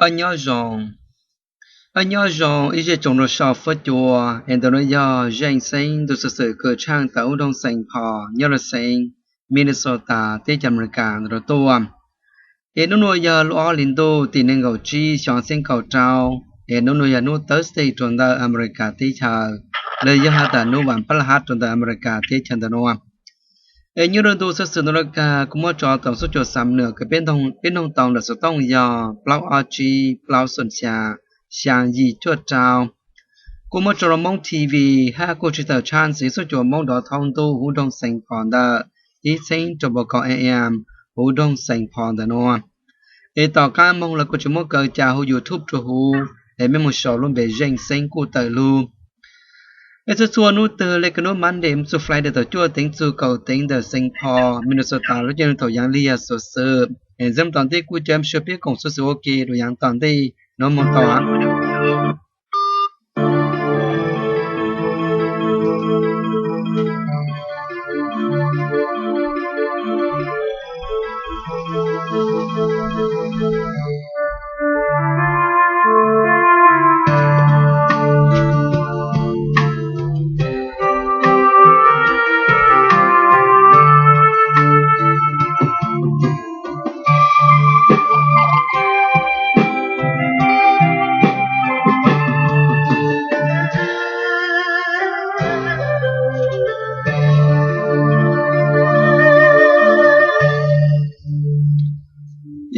Ob nyob zoo, ob nyob zoo ib zej tsoom rau sau fuab cua, es ntawm no yog Zeej Xeeb ntu xov xwm kws tshaaj tawm hub nroog Saint Paul nyob rau xeev Minnesota teb chaws Amelikas ntawm no tuaj. Es nub nua yog lub ob hli ntuj tim neeg nkaum tsib xyoo ob txhiab kaum rau, es nub nua yog nub Thursday rua ntawm Amelikas teb chaws, los yog has tas nub vaam pab laj hab rua ntawm Amelikas teb chaws ntawm nua. Es nyob rua ntu xov xwm ntawm no kag kuv muab tso tau xob cua xam nwm kws peb noog tau ntawm xov tooj yog plaub ob tsib plaub xoom xya xyaa yim cuaj rau. Kuj muab tso rua Moob T V hab kuj tsi tawm tshaj ntxiv xob cua Moob dov thaub ntuj hub nroog Saint Paul ntawm ib txheeb rau pua kaum A M hub nroog Saint Paul ntawm nua. Es tom qaab moog los kuj tsi muab kaw ca hu YouTube rua huv, es mej moog sau lub npe Zeej Xeeb kuj tawm lug. Es txhua txhua nub twg le kws nub Monday moog txug Friday thaum cuaj teev txug kaum teev ntawm Saint Paul, Minnesota lub caij nyoog thaum yaav lig yog xuv xwm. Es ntxiv moog tom ntej kuj ca sua peb koom xuv xwm ua ke rua yaav tom ntej nub moog tau.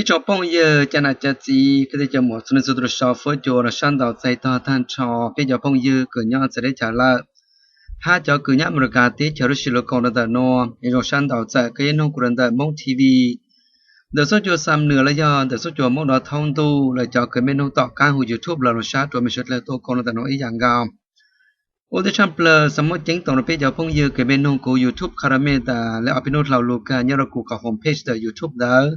Ib tsoom phooj ywg cov nam cov txiv kwv tij cov muam txhua leej txhua tus rau sau fuab cua rau sab ntau txais tog tag nrho peb cov phooj ywg kws nyob txawv teb chaws lawm, hab cov kws nyob Amelikas teb chaws lub sij lug koom rau ntawm nua, es zoo sab ntau txawm koj yeej noog kuv rau ntawm Moob T V ntawm xob cua xam nwm los yog ntawm xob cua Moob dov thaub ntuj, los cov kws mej noog tom qaab hu YouTube los rau sab rua mej suav dlawg tuaj koom rau ntawm nua ib yaam nkaus. Ua ntej tshaj plawg xaav muab ceeb toom rau peb cov phooj ywg kws mej noog kuv YouTube qha rua mej tas le ob peb nub dlhau lug kag nyob rua kuv qhov home page ntawm YouTube ntawd,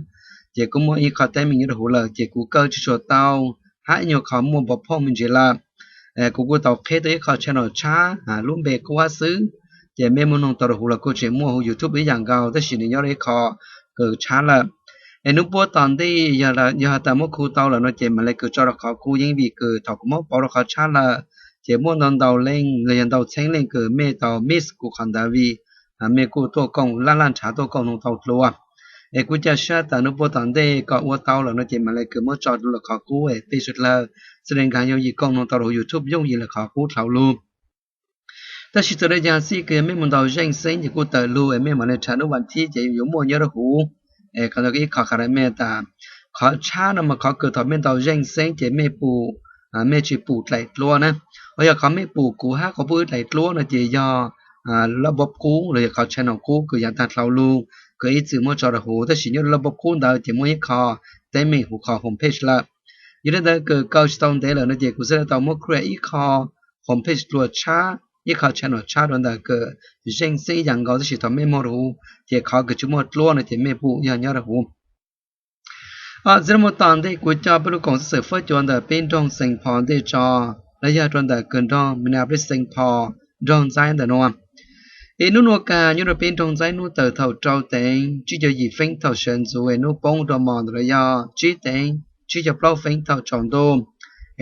ces kuj muaj ib qho teeb meem nyob rua huv lawm ces kuv kaw tsi tshua tau, hab ib nyuag qho muaj npau phooj me ntsis lawm. Kuv kuj tau qheb tau ib qho channel tshab lub npe qub hab xwb, ces mej muaj noog tau rua huv los kuj tseem muaj hu YouTube ib yaam nkaus tab sis nws nyob rua ib qho kws tshab lawm. Es nub puab tom ntej yog has tas muab khu tau lawm no ces maam le kws tso rua qhov qub yeej vim kws thaum kuv muab pauv rua qhov tshab lawm, ces muaj ntau ntau leej los yog ntau txheeb leej kws mej tau miss kuv qhov ntawd vim mej kuj tuaj koom laj laj nrhav tuaj koom noog tau dlua. Es kuv ca sab tas nub puab tom ntej kom ua tau lawm no ces maam le kws muab tso dlua lawm qhov qub es peb suav dlawg xwb le nkaag yooj yim koom noog tau rua huv YouTube yooj yim lawm qhov qub dlhau lug. Tab sis txawm le caag xij kws mej moog ntaus zeej xeeb ces kuj tawm lug es mej maam le nrhav nub vas thib ces yuav muaj nyob rua huv. Es qhov ntawd ib qho qha rua mej tas qhov tshab no mas qhov kws thaum mej ntaus zeej xeeb ces mej pum, mej tsi pum dlaim dluab na. Ho yog qhov mej pum kuv hab qhov pum dlaim dluab no ces yog laj npab qub los yog qhov channel qub kws yaav taag dlhau lug kws ib txwm muab tso rua huv, tab sis nyob rua laj npab qub ntawd ces muaj ib qho teeb meem huv qhov home page lawm. Yog le ntawd kws kaw tsi tau ntev lawm no ces kuv xaav le tau muab create ib qho home page dlua tshab, ib qho channel tshab rua ntawm kws zeej xeeb ib yaam nkaus tab sis thaum mej moog rua huv ces qhov kws tsi muaj dluab no ces mej pum yog nyob rua huv. Txij le moog tom ntej kuv coj peb lub koom xov xwm fuab cua ntawm peb nroog Saint Paul ntej tso, los yog rua ntawm kws nroog Minneapolis Saint Paul nroog Ntxaib ntawm nua. Es nub nua kag nyob rua peb nroog Ntxaib nub tawm thaum rau teev tsib caug yim feeb thaum sawv ntxuv es nub poob rua mos ntawm lawv yog tsib teev tsib caug plaub feeb thaum tsaus ntuj.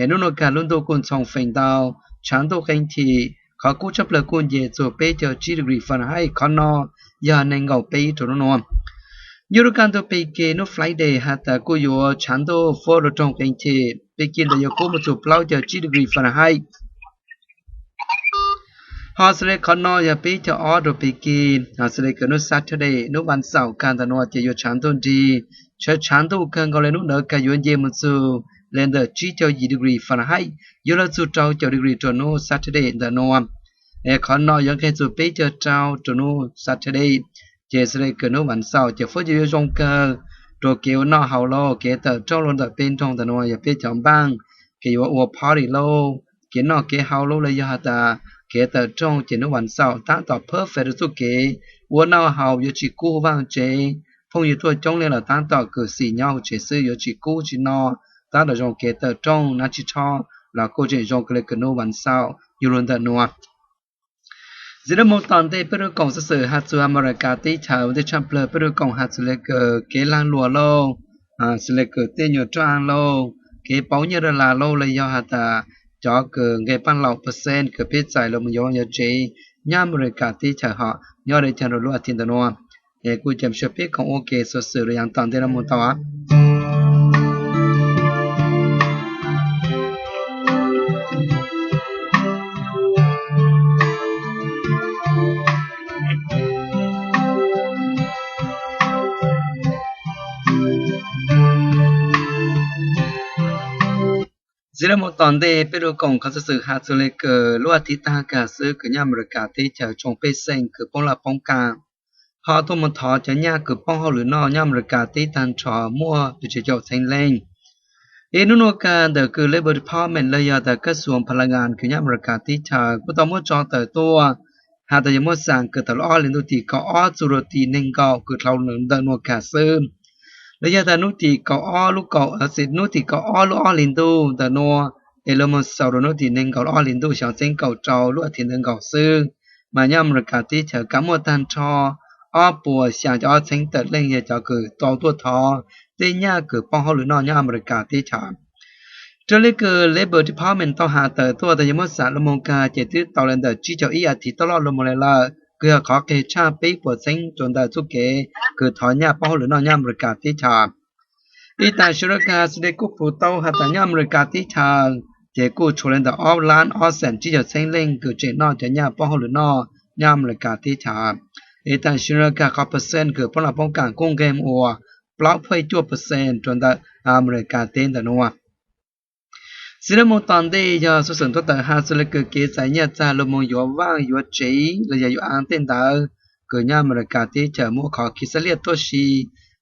Es nub nua kag lub ntuj kuj ntxhoo feem ntau, tshav ntuj qee thim, qhov kub tshaj plawg kuj nce txug peb caug tsib degree Fahrenheit, qhov no yog neeg nkaum peb rua nub nua. Nyob rua kaj ntug pig kig nub Friday has tas kuj yuav tshav ntuj fuab rua roog qee thim, pig kig ntawd yuav kub moog txug plaub caug tsib degree Fahrenheit. Ho xws le qhov no yog peb caug ob rua pig kig, ho xws le kws nub Saturday nub vas xaum kag ntawm nua ces yuav tshav ntuj nrig, tshav tshav ntuj kawg nkaus le nub ntawd kag yuav nce moog txug le ntawm tsib caug yim degree Fahrenheit, yuav lawv txug rau caum degree rua nub Saturday ntawm nua. Es qhov no yuav nqeg txug peb caug rau rua nub Saturday, ces xws le kws nub vas xaum ces fuab cua yuav zoo kawg rua kev ua noj haus lauj, kev tawm rooj lauj ntawm peb nroog ntawm nua yog peb cov npaaj, kev yuav ua party lauj, kev noj kev haus lauj los yog has tas kev tawm rooj ces nub vas xaum taab tom perfect rua txuj kev ua noj haus, yuav tsi kub vaaj tsev, phooj ywg tuaj coob leej los taab tom kws xim nyob huv tsev xwb, yuav tsi kub tsi noj, taab tom zoo kev tawm rooj nab tsi tshob los kuj tseem zoo kawg le kws nub vas xaum yug lug ntawm nua. Txij le moog tom ntej peb lub koom xov xwm has txug Amelikas teb chaws ua ntej tshaj plawg peb lub koom has txug le kws kev laag luam lauj, xws le kws tej nyuas raj lauj, kev pauv nyiaj dollar lauj los yog has tas cov kws nqe paaj laum percent kws peb txais los mus yuav yuav tsev nyob Amelikas teb chaws hom nyob li cas rua lub as thiv ntawm nuav. Es kuj cam sua peb koom ua ke xuv xwm rua yav tom ntej no moog tau. Ntxiv rua moog tom ntej peb lug koom qhov xuv xwm has txug le kws lub as thiv taag kag xwb kws nyob Amelikas teb chaws tsoo pej xeem kws poob laj poob kaam ho tuaj moog thov cov nyaj kws poob hauj lwm noj nyob Amelikas teb taag nrho muaj pes tsawg caum txheeb leej. Es nub nuav kag ntawm kws Labor Department los yog tas kaj xuas pha la nkas kws nyob Amelikas teb chaws kuj tau muab tso tawm tuaj has tas yog muab xaam kws tawm lub ob hli ntuj tim kaum ob txug rua tim neeg nkaum kws dlhau ntawm nuav kag xwb, los yog tas nub tim kaum ob lub kaum, hnub tim kaum ob lub ob hli ntuj ntawm nuav es lug moog xaus rua nub tim neeg nkaum lub ob hli ntuj xyoo txheeb kaum rau lub as thiv ntawm nkaum xwb, mas nyob Amelikas teb chaws kav muaj taag nrho ob puas xyaa caum ob txheeb tawm leej yog cov kws tau tuaj thov tej nyaj kws poob hauj lwm noj nyob Amelikas teb chaws. Raws le kws Labor Department tau has tawm tuaj tas yog muab xaam lug moog kag ces twb tau le ntawm tsib caug ib as thiv toj loj lug moog le lawm, kws yog qhov qeg tshaj peb puas txheeb rua ntawm txuj kev kws thov nyaj poob hauj lwm noj nyob Amelikas teb chaws. Ib taag sim nuav kag xws le kuj pum tau has tas nyob Amelikas teb chaws ces kuj tshuav le ntawm ob lab ob xeem tsib caug txheeb leej kws tseem noj cov nyaj poob hauj lwm noj nyob Amelikas teb chaws. Ib taag sim nuav kag qhov percent kws poob laj poob kaam kuj nqeg mus ua plaub phuaj cuaj percent rua ntawm Amelikas teb ntawm nuav. Ntxiv rua moog tom ntej yog xuv xwm tuaj tawm has txug le kws kev txais nyaj txag lug moog yuav vaaj yuav tsev los yog yuav aav tej ntawd kws nyob Amelikas teb chaws muaj qhov khi xab liaj tuaj si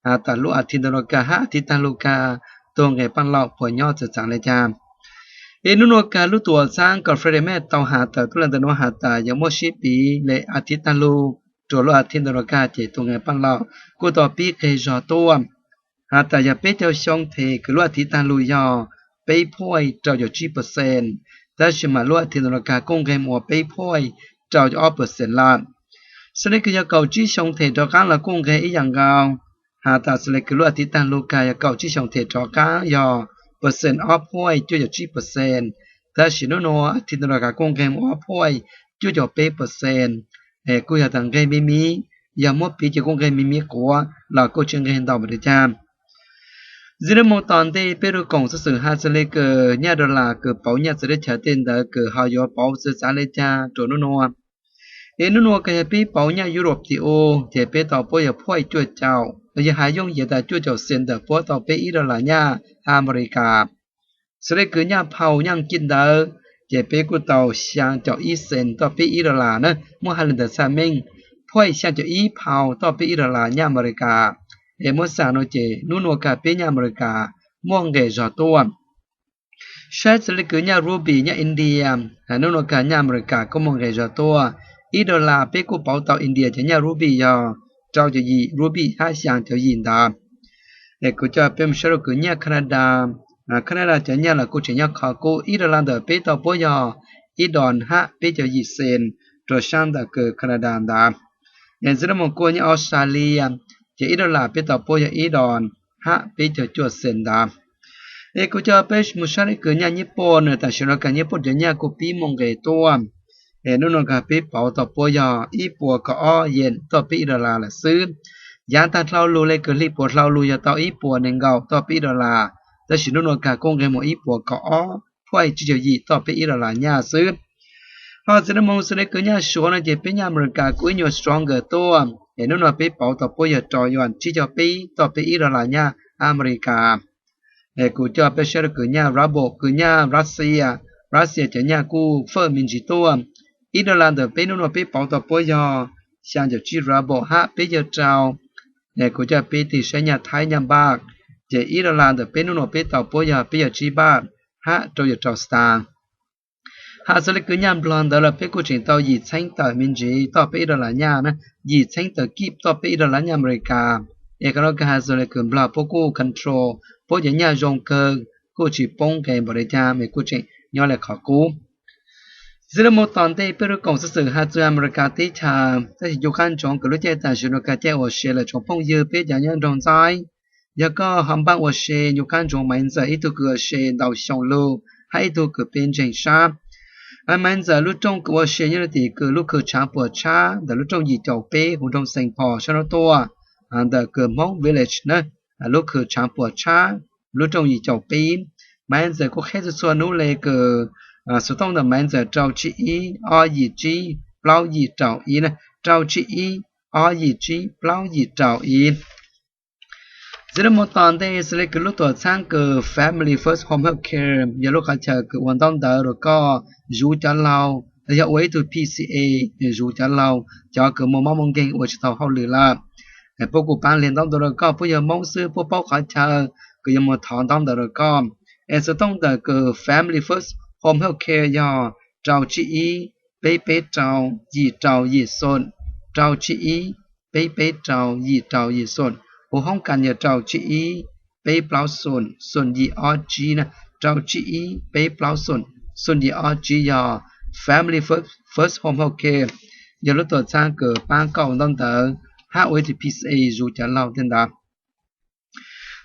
has tas lub as thiv ntawm nuav kag hab as thiv taag lug kag tug nqe paaj laum puas nyob txawv txav le caag. Es nub nuav kag lub tuam txhaab kws Freddie Mac tau has tawm tuaj le ntawm nuav has tas yog muab sib piv le as thiv taag lug rua lub as thiv ntawm nuav kag ces tug nqe paaj laum kuj tau pib qeg zog tuaj has tas yog peb caug xyoo them kws lub as thiv taag lug yog peb phuaj rau caum tsib percent, tab sis mas lub as thiv ntawm nuav kag kuj nqeg mus ua peb phuaj rau caum ob percent lawm. Xws le kws yog kaum tsib xyoo them rov qaab los kuj nqeg ib yaam nkaus, has tas xws le kws lub as thiv taag lug kag yog kaum tsib xyoo them rov qaab yog percent ob phuaj cuaj caum tsib percent, tab sis nub nuav as thiv ntawm nuav kag kuj nqeg mus ob phuaj cuaj caum peb percent. Es kuj yog tas nqeg me miv, yog muab piv ces kuj nqeg me miv quav los kuj tsi nqeg ntau npaum le caag. Ntxiv rua moog tom ntej peb lug koom xuv xwm has txug le kws nyaj dollar kws pauv nyaj txawv teb chaws tej ntawd kws ho yuav pauv txawv txav le caag rua nub nuav. Es nub nuav kag yog peb pauv nyaj Europe tim u ces peb tau puab yog phuaj cuaj caum los yog has yooj yim tas cuaj caum xees ntawm puab tau peb ib dollar nyaj Amelikas. Xws le kws nyaj pound nyaj Askiv ntawd ces peb kuj tau xyaa caum ib xees toj peb ib dollar na, muab has le ntawd txhaj meej, phuaj xyaa caum ib pound toj peb ib dollar nyaj Amelikas. Es muab xaam nuav ces nub nuav kag peb nyaj Amelikas muaj nqes zog tuaj. Saib xws le kws nyaj ruby nyaj India, nub nuav kag nyaj Amelikas kuj muaj nqes zog tuaj. Ib dollar peb kuj pauv tau India cov nyaj ruby yog rau caum yim ruby hab xyaa caum yim ntawd. Es kuv coj peb mus saib rau kws nyaj Canada. Canada cov nyaj los kuj tseem nyob qhov kub, ib dollar ntawm peb tau puab yog ib dos hab peb caug yim xees rua saab ntawm kws Canada ntawd. Es ntxiv rua moog kuj nyaj Australia, ces ib dollar peb tau puab yog ib dos hab peb caug cuaj xees ntawd. Es kuv coj peb mus saib le kws nyaj Nyij Pooj, tam sim nuav kag Nyij Pooj cov nyaj kuj pib muaj nqes tuaj. Es nub nuav kag peb pauv tau puab yog ib puas kaum ob yen toj peb ib dollar lawm xwb. Yaav taag dlhau lug le kws hli puas dlhau lug yog tau ib puas nees nkaum toj peb ib dollar, tab sis nub nuav kag kuj nqes mus ib puas kaum ob phuaj tsib caug yim toj peb ib dollar nyaj xwb. Ho ntxiv rua moog xws le kws nyaj Suav no ces peb nyaj Amelikas kuj ib nyuas stronger tuaj. Es nub nuav peb pauv tau puab yog rau yuam tsib caug peb toj peb ib dollar nyaj Amelikas. Es kuv coj peb saib rau kws nyaj ruble, kws nyaj Russia. Russia cov nyaj kuj fawj me ntsis tuaj. Ib dollar ntawm peb nub nuav peb pauv tau puab yog xyaa caum tsib ruble hab peb caug rau. Es kuv coj peb tig saib nyaj Thaib nyaj npaj, ces ib dollar ntawm peb nub nuav peb tau puab yog peb caug tsib npaj hab rau caum rau stang. Has xws le kws nyaj Nplog ntawd los peb kuj tseem tau yim txheeb tawm me ntsis toj peb ib dollar nyaj na, yim txheeb tawm kib toj peb ib dollar nyaj Amelikas. Es qhov nuav kag has xws le kws Nplog puab kuj control puab cov nyaj zoo kawg, kuj tsis poob nqes npaum le caag, es kuj tseem nyob le qhov kub. Ntxiv rua moog tom ntej peb lug koom xuv xwm has txug Amelikas teb chaws, tab sis ncu qab ntsoov kws lub caij tam sim nuav kag caij uas share lawm tsoom phooj ywg peb cov nyob nroog Ntxaib, Yog koj ho npaj ua se, nyuaj qab ntsoov Maiv Ntxawm ib tug kws ua se ntau xyoo lug hab ib tug kws peb ntseeg sab. Maiv Ntxawm lub rooj kws ua se nyob rau tim kws lub khw Tshaav Puas Tshab ntawm lub rooj yim caum peb huv nroog Xeem Phos sab hnub tuaj, ntawm kws Hmoob Village na, lub khw Tshaav Puas Tshab, lub rooj yim caum peb. Maiv Ntxawm kuj qheb txhua txhua hnub le kws xuv tooj ntawm Maiv Ntxawm rau tsib ib ob yim tsib plaub yim rau ib na, rau tsib ib ob yim tsib plaub yim rau ib. Ntxiv rov mus tom ntej xws le kws lub tuam txhab kws Family First Home Health Care yog lub qhov chaw kws ua ntaub ntawv rau koj zuv cov laug, los yog ua ib tug P C A zuv cov laug, cov kws muaj mob muaj nkeeg ua tsis tau hauj lwm lawm. Puab kuj paab le ntaub ntawv rau koj, puab yog Hmoob xwb puab paub qhov chaw kws yuav mus thov ntaub ntawv rau koj. Es xuv tooj ntawm kws Family First Home Health Care yog rau tsib ib peb peb rau yim rau yim xoom, rau tsib ib peb peb rau yim rau yim xoom, huv hoob kas yog rau tsib ib peb plaub xoom xoom yim ob tsib na, rau tsib ib peb plaub xoom xoom yim ob tsib yog Family First Home Health Care, yog lub tuam txhab kws paab koj ua ntaub ntawv hab ua ib tug P C A zuv cov laug tej ntawd.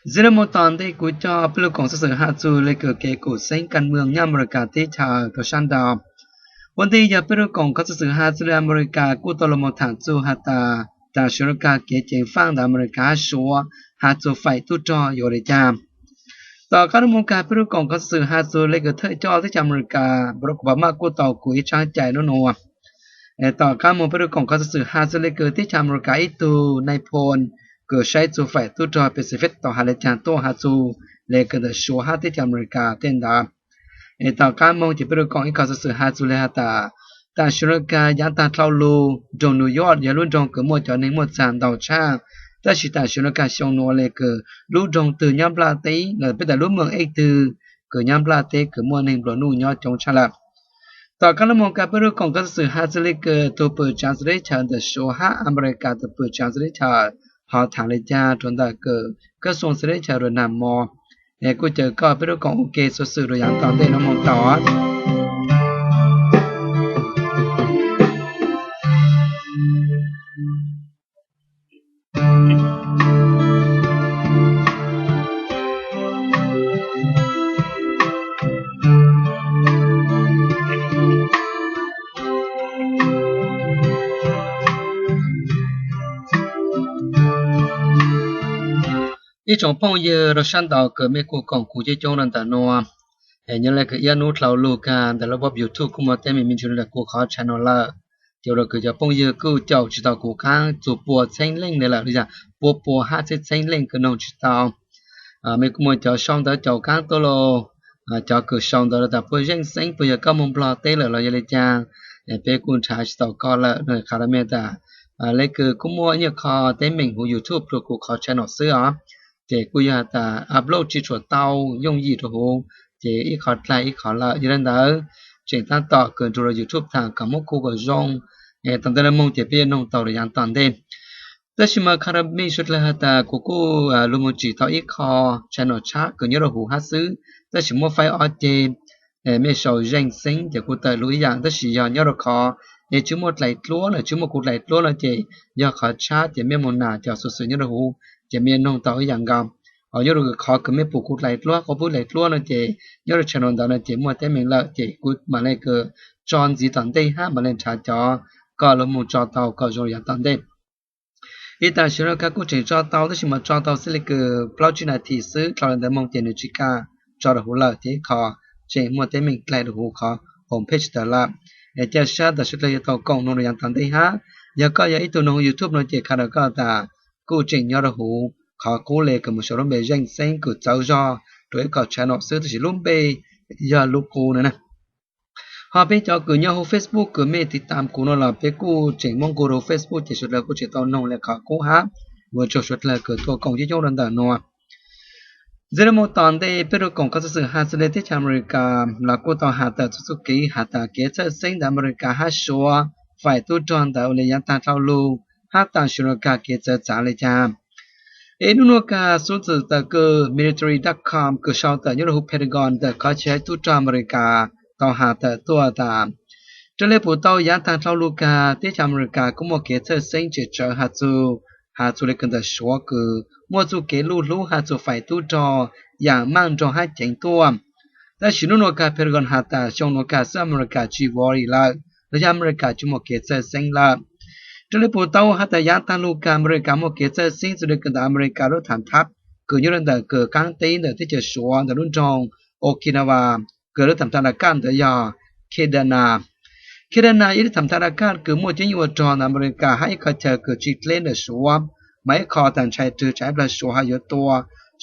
Ntxiv rov mus tom ntej kuv coj peb lub koom xov xwm has txug le kws kev kum xeeb kas mwam nyob Amelikas teb chaws rau sab nraud. Ua ntej yog peb lub koom xov xwm has txug le Amelikas kuj tau los mus tham txug has tas tam sim no kag kev ceev faaj ntawm Amelikas hab Suav has txug faim tub rog yuav ua le caag. Tom qaab lub moo kag peb lub koom xov xwm has txug le kws thawj coj teb chaws Amelikas Barack Obama kuj tau kuv ib tsaab cai nub nua. Tom qaab moog peb lub koom xov xwm has txug le kws teb chaws Amelikas ib tug nai phoo kws saib txug faim tub rog Pacific tau has le caag tuaj has txug le kws ntawm Suav hab teb chaws Amelikas tej ntawd. Es tom qaab moog ces peb lub koom ib koom xov xwm has txug le has tas tam sim no kag yaav taag dlhau lug nroog New York yog lub nroog kws muaj cov neeg muaj txag ntau tshaj, tab sis tam sim no kag xyoo nua le kws lub nroog twg nyob nplaj teb los peb tas lub moos ej twg kws nyob nplaj teb kws muaj neeg nplua nuj nyob coob tshaj lawm. Tom qaab lub moo kag peb lub koom xov xwm has txug le kws tug pwm tsaav xws teb chaws ntawm Suav hab Amelikas tug pwm tsaav xws teb chaws ho tham le caag rua ntawm kws kab xuas xws teb chaws rua nag mo. Es kuj caw koj peb lub koom ua ke xuv xwm rua yaav tom ntej no moog tau. Ib tsoom phooj ywg rau sab nraud kws mej kuj koom kuv coob coob rau ntawm nuav, nyob le kws iab nub dlhau lug kag ntawm lub pab YouTube kuj muaj teeb meem me ntsis rau kuv qhov channel lawm, ces ua rau kws cov phooj ywg kuj caum tsis tau kuv qaab txug pua txheeb leej le lawm, yog pua pua hab txheeb txheeb leej kws noog tsis tau. Mej kuj muaj cov sau ntawv caum qaab tuab lug, cov kws sau ntawv tas puab zeej xeeb puab yog koj moog Nplog teb lawm los yog le caag, peb kuj nrhav tsis tau koj lawm no, qha rau mej tas le kws kuj muaj ib nyuag qho teeb meem huv YouTube rua kuv qhov channel xwb os, ces kuj yog has tas upload tsis tshua tau yooj yim rua huv, ces ib qho dlaig ib qho lawm. Yog le ntawd, tseem taab tom kws nrug rua YouTube thaam kom muab kuj kom zoo, es tom ntej no moog ces peb yuav noog tau rua yaav tom ntej. Tab sis mas qha rau mej suav dlawg has tas kuv kuj lug moog tsim tau ib qho channel tshab kws nyob rua huv hab xwb, tab sis muab faib ob ceg, mej sau zeej xeeb ces kuj tawm lug ib yaam, tab sis yog nyob rua qhov es tsis muaj dlais dluab los tsis muaj kuv dlais dluab no ces yog qhov tshab ces mej moog nam cov xuv xwm nyob rua huv ces mej noog tau ib yaam nkaus. Ho nyob rua qhov kws mej pum kuv dlais dluab, quas pub dlais dluab no ces nyob rua channel ntawd no ces muaj teeb meem lawm ces kuv maam le kws tso ntxiv tom ntej hab maam le nrhav cov kom lug moog tso tau kom zoo yaav tom ntej. Ib tam sim no kag kuj tseem tso tau tab sis mas tso tau xwb le kws plaub tsib nas this xwb, dlhau le ntawd moog ces nwg tsis kam tso rua huv lawm ces ib qho tseem muaj teeb meem dlaig rua huv qhov home page ntawd lawm. Es ca sab tas suav dlawg yuav tau koom noog rua yaav tom ntej hab, yog koj yog ib tug noog YouTube no ces qha rau koj tas kuj tseem nyob rua huv qhov qub le kws moog sau lub npe zeej xeeb kws txawv zog rua ib qho channel xwb tab sis lub npe yog lub qub no na. Ho peb cov kws nyob huv Facebook kws mej tiv tam kuv no los peb kuj tseem muab nqug rua huv Facebook ces suav dlawg kuj tseem tau noog le qhov qub hab. Ua tsaug suav dlawg kws tuaj koom coob coob rua ntawm nuav. Ntxiv le moog tom ntej peb rua koom qhov xuv xwm has txug le teb chaws Amelikas los kuj tau has tawm txuj txuj kev has tas kev txhawj xeeb ntawm Amelikas hab Suav faim tub rog ntawd ua le yaav taag dlhau lug hab tam sim no kag kev txawv txav le caag. Es nub nua kag xuv xwm tawm kws military dot com kws sau tawm nyob rua huv Pentagon ntawm qhov chaw tub rog Amelikas tau has tawm tuaj tas raws le pum tau yaav taag dlhau lug kag teb chaws Amelikas kuj muaj kev txhawj xeeb tseem tsawv has txug has txug le kws ntawm Suav kws muaj txuj kev luj hlub has txug fais tub rog yaam maaj nrog hab ceev tuaj. Tab sis nub nua kag Pentagon has tas xyoo nua kag xwb Amelikas tsi worry lawm los yog Amelikas tsi muaj kev txhawj xeeb lawm. Raws le puv tau has tas yaav taag lug kag Amelikas muaj kev txhawj xeeb txug le kws ntawm Amelikas lub thaam thab kws nyob rua ntawm kws qaab teb ntawm teb chaws Suav ntawm lub nroog Okinawa, kws lub thaam thab dab kaj ntawd yog Kadena. Kadena yog ib lub thaam thab dab kaj kws muaj cuab yeej ua rog ntawm Amelikas hab ib qhov chaw kws tsi dleb ntawm Suav, mas ib qho tas ntshai rwg tsam ib plag Suav hab yuav tua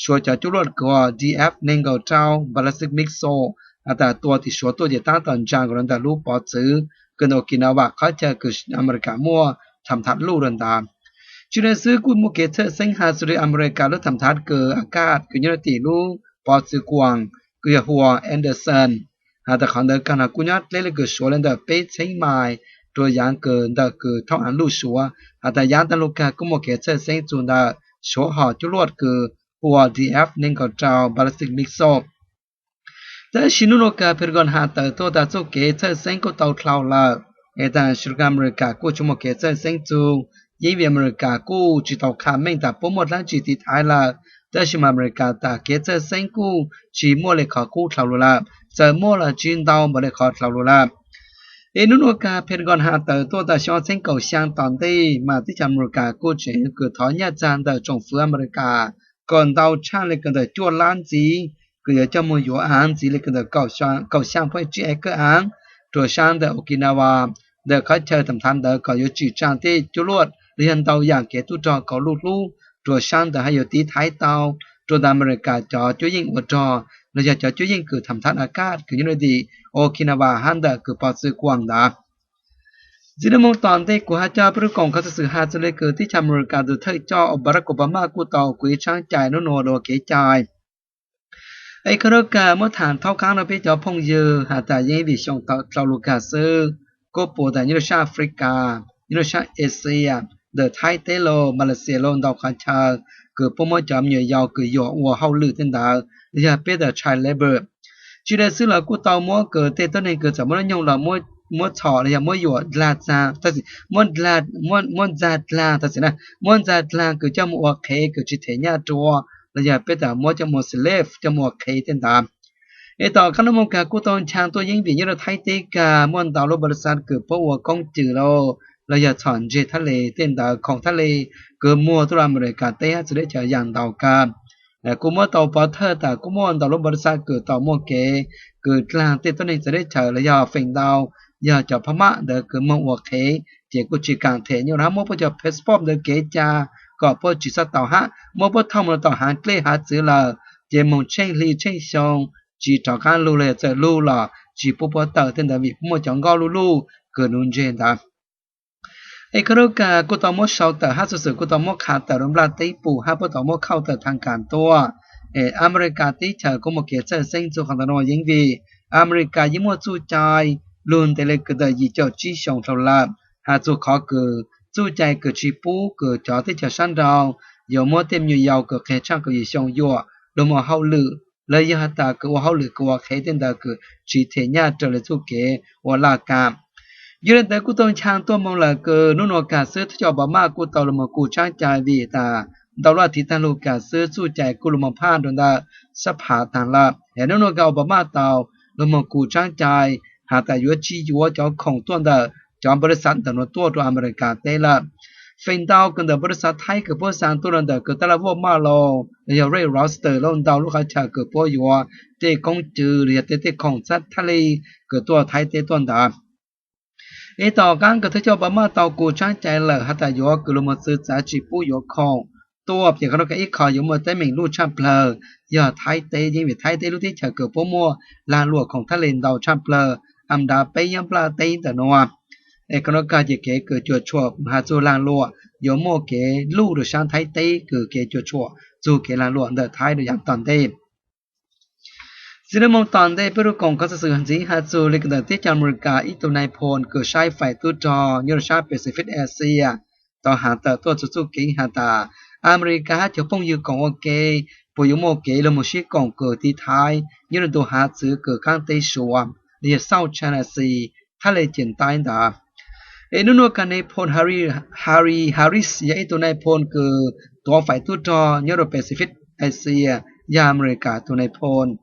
Suav cov cuaj luaj kws ua D F neeg nkaum rau ballistic missile has tas tua tim Suav tuaj ces tab tom ntsaa nkaus rua ntawm lub pov txwv kws ntawm Okinawa qhov chaw kws Amelikas muaj thaam thab luj rua ntawd. Tsi le xwb kuj muaj kev txhawj xeeb has txug le Amelikas lub thaam thab kws akaj kws nyob rua tim lub pov txwv Guam kws yog hu ua Anderson. Has tas qhov ntawd kag no kuj nyob dleb le kws Suav le ntawm peb txheeb mais rua yaav kws ntawm kws thoob aav luj Suav. Has tas yaav taag lug kag kuj muaj kev txhawj xeeb txug ntawm Suav hom cuab luaj kws hu ua D F neeg nkaum rau ballistic missile. Tab sis nub nua kag Pentagon has tawm tuaj tas txuj kev txhawj xeeb kuj tau dlhau lawm, es tas sawv daws Amelikas kuj tsi muaj kev txhawj xeeb txug, yeej vim Amelikas kuj tsi tau qha meej tas puab muaj dlaab tsi tiv thaiv lawm, tab sis mas Amelikas tas kev txhawj xeeb kuj tsi muaj le qhov kub dlhau lug lawm, txawm muaj los tsi ntau npaum le qhov dlhau lug lawm. Es nub nua kag Pentagon has tawm tuaj tas xyoo ob txheeb kaum xyaa tom ntej mas teb chaws Amelikas kuj tseem kws thov nyaj txag ntawm tsoom fwv Amelikas kom ntau tshaj le kws ntawm cuaj lab ntxiv, kws yuav coj moog yuav aav ntxiv le kws ntawm kaum xyaa point tsib acre aav rua saab ntawm Okinawa, ntawm qhov chaw thaam thab ntawd kom yuav tsim tsaa tej cuaj luaj los yog ntau yaam kev tub rog kom luj hlub rua saab ntawd hab yuav tiv thaiv tau rua ntawm Amelikas cov cuab yeej ua rog los yog cov cuab yeej kws thaam thab akaj kws nyob rua tim Okinawa hab ntawm kws pov txwv Guam ntawd. Ntxiv lub moog tom ntej kuv has coj peb lub koom khov xwm has txug le kws teb chaws Amelikas tus thawj coj Barack Obama kuj tau kuv ib tshaab cai nub nua dlua kev cai. Es khov rau kag muab thaam thaub qaab rua peb cov phooj ywg has tas yeej vim xyoo dlhau lug kag xwb, kuj puv tas nyob rua saab Africa, nyob rua saab Asia, ntawm Thaib teb los Malaysia los ntau qhov chaw kws puab muab cov me nyuam yaus kws yuam ua hauj lwm tej ntawd los yog peb tas child labor. Tsi le xwb los kuj tau muab kws tej tuab neeg kws txawm muaj nub nyoog los muab txhom los yog muab yuam dlag txag, muab ntxag dlag tag sim na, muab ntxag dlag kws coj moog ua qhev kws tsi them nyaj rua los yog peb tas muab coj moog slave coj moog ua qhev tej ntawd. Es tom qaab nub moog kag kuj tau nchaag tuaj yeeb vim nyob rua Thaib teb kag muaj ntau lub npaus li xav kws puab ua koob cws los, los yog txhom ntseg thab le tej ntawd, khoom thab le kws muag tuaj rua Amelikas teb hab txhua teb chaws yaam ntau kag. Kuj muab tau pov thawj tas kuj muaj ntau lub npaus li xav kws tau muaj kev kws dlaag tej tuab neeg txawv teb chaws los yog feem ntau yog cov Phab Maj ntawd kws moog ua qhev ces kuj tsi kaam them nyaj rua hab muab puab cov passport ntawd kev ca kom puab tsi xob tau hab muab puab thooj moog rua tom haav dlej haav txwv lawm ces moog tsheej hli tsheej xyoo tsi rov qaab lug los yog txawm lug los tsi pub puab tawm tej ntawd vim puab muaj cov nkoj luj luj kws nuv ntseg ntawd. Es khov rau kag kuj tau muab sau tawm hab xuv xwm kuj tau muab qha tawm rua nplaj teb pum hab puab tau muab khauj tawm thaaj kaam tuaj. Es Amelikas teb chaws kuj muaj kev txhawj xeeb txug qhov ntawm nuav yeej vim Amelikas yeej muaj txuj cai lug ntev le kws ntawm yim caum tsib xyoo dlhau lawm, has txug qhov kws txuj cai kws tsi pub kws cov teb chaws sab nraud yuav muab tej me nyuam yaus kws qeg tshaj kaum yim xyoo yuam lug moog hauj lwm los yog has tas kws ua hauj lwm kws ua qhev tej ntawd kws tsi them nyaj raws le txuj kev ua laj kaam. Yog le ntawd kuj tau nchaag tuaj moog lawm kws nub nua kag xwb thawj coj Obama kuj tau lug moog kug tshaab cai vim tas ntau lub as thiv taag lug kag xwb txuj cai kuj lug moog phaj rua ntawm xab phav taag lawm. Es nub nua kag Obama tau lug moog kug tshaab cai has tas yuav tsi yuav cov khoom tuaj ntawm cov npaus li xav ntawm nuav tuaj rua Amelikas teb lawm. Feem ntau kws ntawm npaus li xav Thaib kws puab xaa tuaj rua ntawm kws taj laj vuaj maj los los yog Red Lobster los ntau lub qhov chaw kws puab yuav tej koob cws los yog tej tej khoom thab le kws tuaj Thaib teb tuaj ntawd. Es tom qaab kws thawj coj Obama tau kug tshaab cai lawm has tas yuav kws lug moog txwv txav tsi pub yuav khoom tuaj ces qhov nuav kag ib qho yuav muaj teeb meem luj tshaj plawg yog Thaib teb, yeej vim Thaib teb lub teb chaws kws puab muaj laag luam khoom thab le ntau tshaj plawg am nrad peb nyob nplaj teb ntawm nuav. Es qhov nuav kag ces kev kws cuam tshuam has txug laag luam yuav muaj kev luj rua saab Thaib teb kws kev cuam tshuam txug kev laag luam ntawm Thaib rua yaav tom ntej. Txiv neej moog tom ntej peb lug koom qhov xwm ntxiv has txug le kws ntawm teb chaws Amelikas ib tug nai phoo kws saib fais tub rog nyob rua saab Pacific Asia tau has tawm tuaj txug txuj kev has tas Amelikas hab cov phooj ywg koom ua ke puas yuav muaj kev lug moog sib koom kws tiv thaiv nyob rua ntu hav txwv kws qaab teb Suav los yog South China Sea, thab le Ceem Taib ntawd. Es nub nuav kag Nai Phoo Harry Harris yog ib tug nai phoo kws tuav faim tub rog nyob rua Pacific Asia, yog Amelikas tug nai phoo.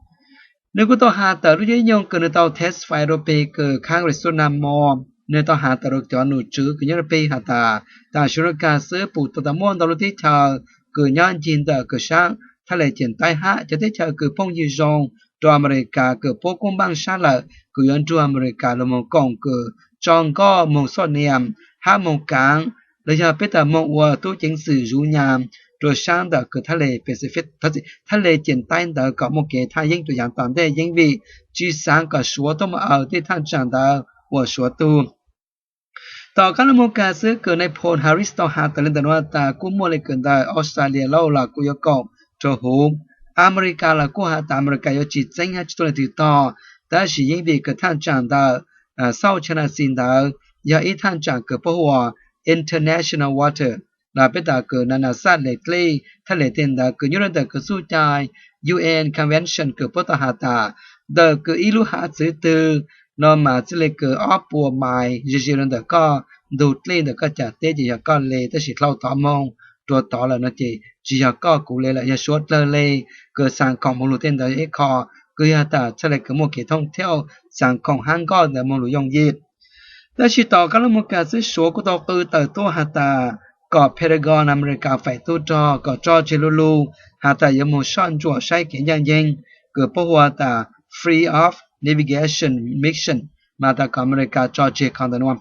Nwg kuj tau has tawm lub caij nyoog kws nwg tau testify rua peg kws Congress tuab nag mo, nwg tau has tawm rua cov num tswv kws nyob rua peg has tas, tam sim nuav kag xwb pum tau tas muaj ntau lub teb chaws kws nyob ncig ntawm kws sab thaj le Ciam Taib hab cov teb chaws kws phooj ywg zoo rua Amelikas kws puab kuj npaaj sab lawm kws yuav nrug Amelikas lug moog koom kws tso nkoj moog xoj niam hab moog kaav, los yog peb tas moog ua tub ceev xwm zuv nyas rua sab ntawm kws thaj le Pacific, thaj le Ciam Taib ntawd kom muaj kev thaj yeeb rua yaav tom ntej yeeb vim tsi xaav kom Suav tuaj moog aws tej thaj tsaam ntawd ua Suav tug. Tom qaab lub moog kag xwb kws Nai Phoo Harris tau has tawm le ntawm nuav tas kuj muaj le kws ntawm Australia lauj los kuj yuav koom rua huv. Amelikas los kuj has tas Amelikas yuav tsi txeeb hab tsi tuaj leej twg tog, tab sis yeeb vim kws thaj tsaam ntawm South China Sea ntawd yog ib thaj tsaam kws puab hu ua international water, los peb tas kws na na xaj le dlej thaj le tej ntawd kws nyob rua ntawm kws txuj cai U N Convention kws puab tau has tas ntawm kws ib lub hav txwv twg no mas txij le kws ob puas mais ze ze rua ntawm koj ntug dlej ntawm koj cam teb ces yog koj le, tab sis dlhau tov moog rua tod lawm no ces tsi yog koj kuv le lawm, yog Suav dlawg le kws xaav khoom moog lug tej ntawd ib qho, kws yog tas txhaj le kws muaj kev thoob thiauj xaav khoom hab nkoj ntawd moog lug yooj yim. Tab sis tom qaab lub moog kag xwb Suav kuj tau qw tawm tuaj has tas kom Pentagon Amelikas faim tub rog kom tso tseg lu lug has tas yuav moog soj ntsuam saib kev ncaaj nceeg kws puab hu tas Freedom of Navigation Mission, mas tas kom Amelikas tso tseg qhov ntawm nuav.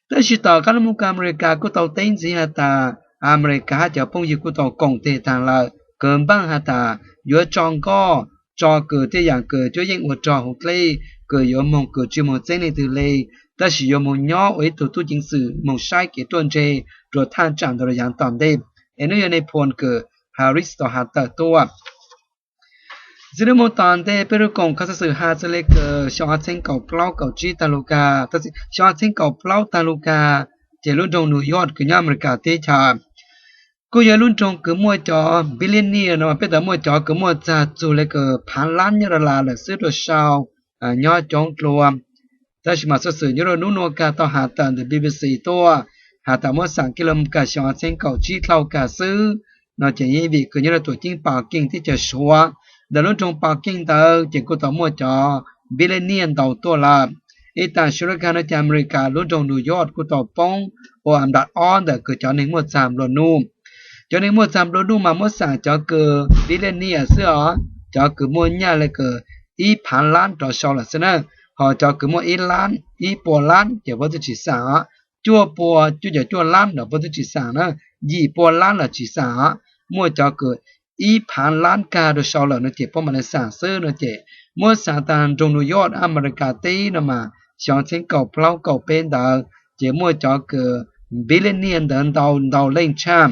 Tab sis tom qaab lub moog kag Amelikas kuj tau teb ntxiv has tas Amelikas hab cov phooj ywg kuj tau koom teg taag lawm kws npaaj has tas yuav tso nkoj tso kws tej yaam kws cuab yeej ua rog huv dlej kws yuav moog kws tsi moog txeeb leej twg le, tab sis yuav moog nyob ua ib tug tub ceev xwm moog saib kev ruaj ntseg rua thaj tsaam ntawd rua yaav tom ntej. Es nub yog Nai Phoo kws Harris tau has tawm tuaj. Ntxiv lub moog tom ntej peb lug koom qhov xov xwm has txug le kws xyoo ob txheeb kaum plaub kaum tsib taag lug kag, xyoo ob txheeb kaum plaub taag lug kag, ces lub nroog New York kws nyob Amelikas teb chaws kuj yog lub nroog kws muaj cov billionaire no, peb tas muaj cov kws muaj txag txug le kws phaav lab nyob dollar lawm xwb rua sau nyob coob dlua. Tab sis mas xov xwm nyob rua nub nuav kag tau has tawm ntawm B B C tuaj has tas muab xaam kiag lub moog kag xyoo ob txheeb kaum tsib dlhau kag xwb no ces yeej vim kws nyob rua tuam ceeb Pov Keej teb chaws Suav, ntawm lub nroog Pov Keej ntawd ces kuj tau muaj cov billionaire ntau tuaj lawm. Ib taag su la kag no ces Amelikas lub nroog New York kuj tau poob ua nplas ob ntawm kws cov neeg muaj txag nplua nuj. Cov neeg muaj txag nplua nuj mas muab xaam cov kws billionaire xwb os, cov kws muaj nyaj le kws ib phaav lab rov sau lawm xwb na. Ho cov kws muaj ib lab, ib puas lab ces puab twb tsi xaam os. Cuaj puas, cuaj caum cuaj lab los puab twb tsi xaam na. Yim puas lab los tsi xaam os. Muaj cov kws ib phaav lab kag rua sau lawm no ces puab mam le xaam xwb no ces muab xaam taag nroog New York Amelikas teb no mas xyoo ob txheeb kaum plaub kaum peb ntawd ces muaj cov kws billionaire ntawd ntau ntau leej tshaj.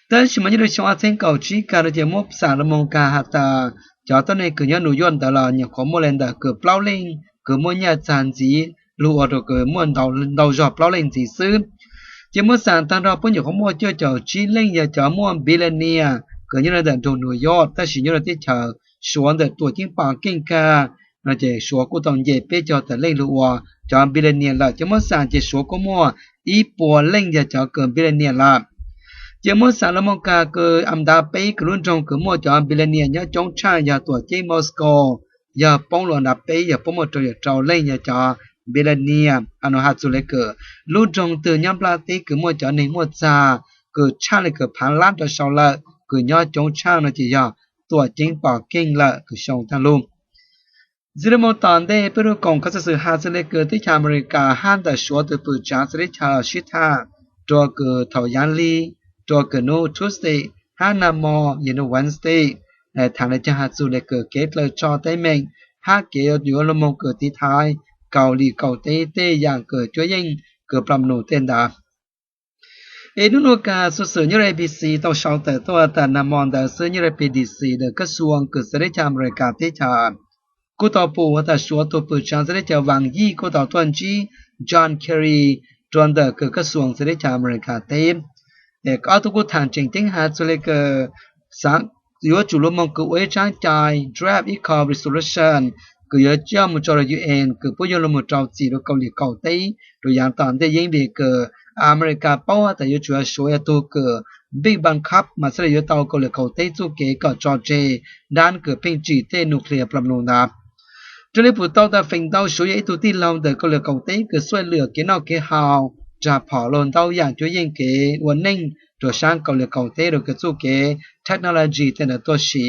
Tab sis mas nyob rua xyoo ob txheeb kaum tsib kag no ces muab xaam lug moog kag has tas cov tuab neeg kws nyob New York ntawd los nyuam qhuav muaj le ntawm kws plaub leej kws muaj nyaj txag ntxiv lug ua rua kws muaj ntau zog plaub leej ntxiv xwb. Ces muab xaam taag nrho puab nyuam qhuav muaj cuaj caum tsib leej yog cov muaj billionaire kws nyob rua ntawm nroog New York, tab sis nyob rua teb chaws Suav ntawm tuam ceeb Pov Keej kag no ces Suav kuj tau nce peb caug tawm leej lug ua cov billionaire lawm. Ces muab xaam ces Suav kuj muaj ib puas leej yog cov kws billionaire lawm. Ces muab xaam lug moog kag kws a ntav peb kws lub nroog kws muaj cov billionaire nyob coob tshaj yog tuam ceeb Moscow, yog poob lug a ntav peb yog puab muaj rau caum rau leej yog cov billionaire. Has txug le kws lub nroog twg nyob nplaj teb kws muaj cov neeg muaj txag kws tshaj le kws phaav lab rov sau lawm kws nyob coob tshaj no ces yog tuam ceeb Pov Keej lawm kws xyoo taag lug. Ntxiv lub moog tom ntej peb lug koom qhov xov xwm has txug le kws teb chaws Amelikas hab ntawm Suav tug pwm tsaav txawv teb chaws sib tham rua kws thaum yaav le, rua kws nub Tuesday hab nag mo yog nub Wednesday, thaam le caag has txug le kws kev dlaws tso teeb meem hab kev yuav lug moog kws tiv thaiv Kaus Lim Kaum Teb tej yaam kws cuab yeej kws ploj num tej ntawd. Es nub nuav kag xov xwm nyob rua A B C tau sau tawm tuaj tas nag mo ntawd xwb nyob rua B D C ntawm kab suas kws txawv teb chaws Amelikas teb chaws kuj tau pum has tas Suav tug pwm tsaav txawv teb chaws Vaas Yij kuj tau tuaj ntsib John Kerry rua ntawm kws kab suas txawv teb chaws Amelikas teb. Es ob tug kuj thaam tseem ceeb has txug le kws xaav yuav tsum lug moog kws ua ib tsaab cai draft ib qho resolution kws yuav coj mus tso rau U N kws puab yuav lug moog rau txim rua Kauslim Kaum Teb rua yaav tom ntej. Yeej vim kws Amelikas paub has tas yuav tsum suav yog tug kws big bank cup mas xaav le yuav tau Kauslim Kaum Teb txuj kev kom tso tseg dlaab kws pheej tsim tej nuclear plam lug ntawd. Raws le puv tau tas feem ntau suav yog ib tug tij laug ntawm Kauslim Kaum Teb kws xuaj lwm kev noj kev haus, rag phom lug ntau yaam cuab yeej kev ua neej rua saab Kauslim Kaum Teb rua kws txuj kev technology tej ntawd tuaj si.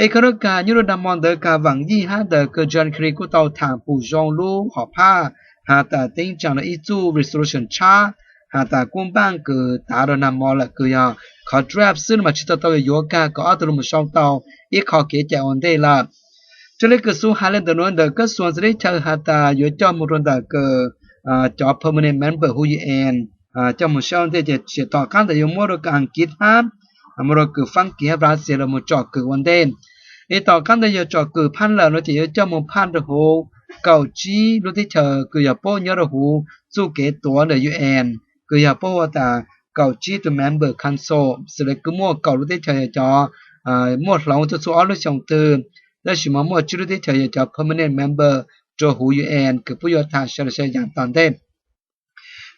Es khaus rua kag nyob rua nag mo ntawd kag vaam yij hab ntawd kws John Kerry kuj tau thaam pum zoo lub hom phaj has tas teeb tsaa rua ib txuj resolution tshab has tas kuj npaaj kws tav rua nag mo lawm kws yog qhov draft xwb mas tsi tau tau yuav kag kom ob tug lug moog sau tau ib qho kev cai ua ntej lawm. Raws le kws xuv has le ntawm nuav ntawm kab xuas ntxwv teb chaws has tas yuav coj moog rua ntawm kws cov permanent member huv U N coj moog sau ua ntej ces tsim tom qaab ntawd yuav muab rua kws Askiv hab muab rua kws Faab Kis hab Russia lug moog tsom kwm ua ntej. Es tom qaab ntawd yog tsom kwm phaj lawm no ces yuav coj moog phaj rua huv kaum tsib lub teb chaws kws yog puab nyob rua huv txuj kev tuav ntawm U N kws yog puab hu tas kaum tsib tug member council, xws le kws muaj kaum lub teb chaws yog cov muaj hloov tuaj txhua ob lub xyoo twg, tab sis mas muaj tsib lub teb chaws yog cov permanent member rua huv U N kws puab yuav thaam sawv daws saib yaam tom ntej.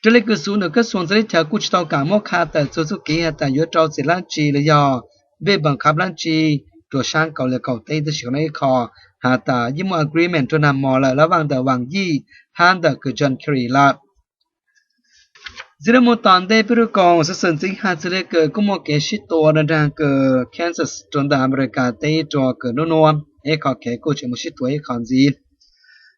Raws le kws xuv ntawm kab xuas ntxwv teb chaws kuj tsi tau kaam muab qha tawm txug txuj kev has tas yuav rau txim dlaab tsi los yog big bank cup dlaab tsi rua saab Kauslim Kaum Teb, tab sis qhov no ib qho has tas yeej muaj agreement rua nag mo lawm lub vaaj ntawm vaam yij hab ntawm kws John Kerry lawm. Ntxiv rua moog tom ntej peb rua koom xuv xwm ntxiv has txug le kws kuj muaj kev sib tua rua nraag kws Kansas rua ntawm Amelikas teb rua kws nub nuav ib qho kev kuj tseem muaj sib tua ib qho ntxiv.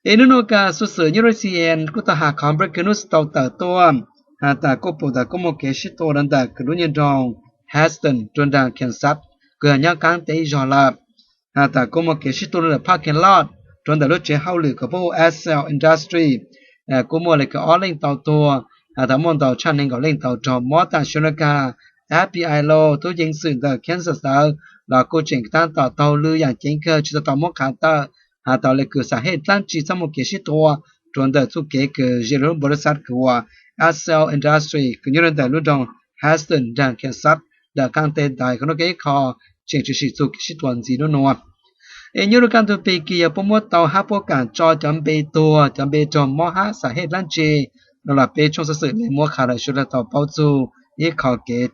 Es nub nuav kag xuv xwm nyob rua C N N kuj tau has qhov breaking news tau tawm tuaj has tas kuj pum tas kuj muaj kev sib tua rua ntawm kws lub nyuas nroog Houston rua nraag Kansas kws yog nyob qaab teb ib zog lawm. Has tas kuj muaj kev sib tua rua ntawm parking lot rua ntawm lub tsev hauj lwm kws puab hu Accel Industry, kuj muaj le kws ob leej tau tuag, has tas muaj ntau tshaj neeg nkaum leej tau raug mob. Tam sim nuav kag F B I los tub ceev xwm ntawm Kansas ntawd los kuj tseem taab tom taug lw yaam ceev kawg tsi tau tau muab qha tawm has tas le kws xaam hej dlaab tsi txhob muaj kev sib tua rua ntawm txuj kev kws ze rua lub npau lub xav kws ua Accel Industry kws nyob rua ntawm lub nroog Houston nraag Kansas ntawm qaab teb ntawd. Qhov nuav kag ib qho tseem tshwm sim txug kev sib tua ntxiv nub nuav. Es nyob rua kaj ntug pig kis yog puab muab tau hab puab kaam tso cov npe tuag, cov npe raug mob hab xaam hej dlaab tsi no los peb tshooj xuv xwm le muab qha lawm sawv daws tau paub txug ib qho kev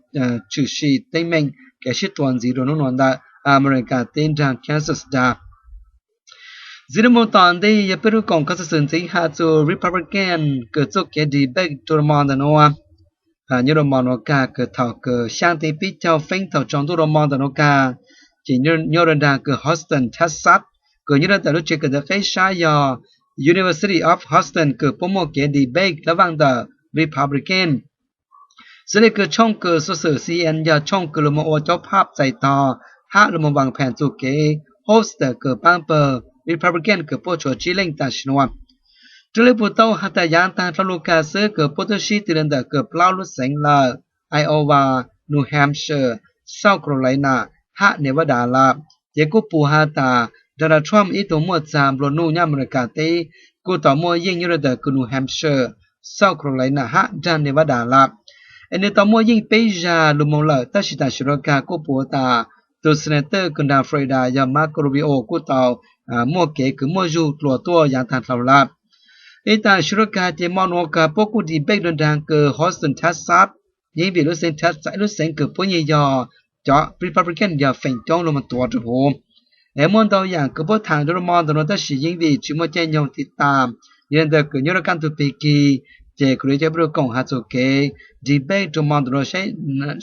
tshwm sim teeb meem kev sib tua ntxiv rua nub nuav ntawm Amelikas teb nraag Kansas ntag. Ntxiv rua moog tom ntej yog peb rua koom qhov xuv xwm ntxiv has txug Republican kws txuj kev debate rua mo ntawm nuav. Nyob rua mo nuav kag kws thaum kws xyaa teb pib caug feeb thaum tsaus ntuj rua mo ntawm nuav kag, ces nyob rua nraag kws Houston, Texas, kws nyob rua ntawm lub tsev kws ntawm qeb sab yog University of Houston kws puab muaj kev debate lub vaaj ntawm Republican. Xws le kws tshooj kws xuv xwm C N N yog tshooj kws lug moog ua cov phaj txais tog hab lug moog vaam pheem txug kev host kws paab pawg Republican kws puab tshuav tsib leej tam sim nuav. Raws le puv tau has tas yaav taag dlhau lug kag xwb kws puab tub sib tw le ntawm kws plaub lub xeev lawm, Iowa, New Hampshire, South Carolina hab Nevada lawm. Ces kuj pum has tas Donald Trump ib tug muaj txag nplua nuj nyob Amelikas teb kuj tau muaj yeej nyob rua ntawm kws New Hampshire, South Carolina hab nraag Nevada lawm. Es nwg tau muaj yeej peb zag lug moog lawm tab sis tam sim nuav kag kuj pum tas tus senator kws nraag Florida yog Marco Rubio kuj tau muaj kev kws muaj zug dlua tuaj yaav taag dlhau lawm. Es tam sim nuav kag ces mo nuav kag puab kuj debate rua nraag kws Houston, Texas, yeej vim lub xeev Texas ib lub xeev kws puab yeej yog cov Republican yog feem coob lug moog tuav rua huv. Es muaj ntau yaam kws puab thaam rua mo ntawm nuav tab sis yeej vim tsi muaj caij nyoog tiv tam, yog le ntawd kws nyob rua kaj ntug pig kis ces kuv le cov peb rua koom has txug kev debate rua mo ntawm nuav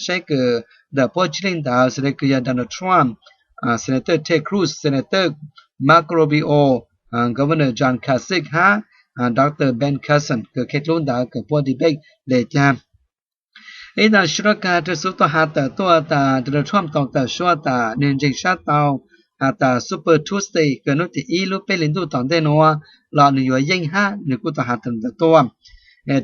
saib kws ntawm puab tsib leej ntawd xws le kws yog Donald Trump, Senator Ted Cruz, Senator Marco Rubio, Governor John Kasich hab Doctor Ben Carson kws kheev dlub ntawd kws puab debate le caag. Ib tam sim nuav kag rua xuv tau has tawm tuaj tas Donald Trump tau tawm suab tas nwg ntseeg sab tau has tas Super Tuesday kws nub tim ib lub peb hlis ntuj tom ntej nuav los nwg yuav yeej hab nwg kuj tau has tawm ntawd tuaj.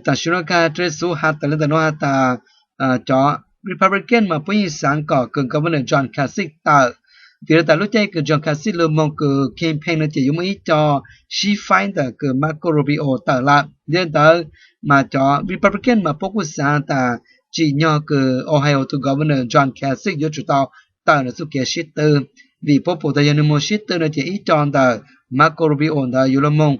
Tam sim nuav kag rua xuv has tawm le ntawm nuav has tas cov Republican mas puab yeej xaav kom kws Governor John Kasich tawm, vim le tas lub caij kws John Kasich lug moog kws campaign nuav ces yuav muaj ib co sib faib ntawm kws Marco Rubio tawm lawm. Yog le ntawd mas cov Republican mas puab kuj xaav tas tsim nyog kws Ohio tug Governor John Kasich yuav tsum tau tawm ntawm txuj kev sib tw. vim puab pum tas yog nwg moog sib tw no ces ib co ntawm Marco Rubio ntawd yuav luag moog,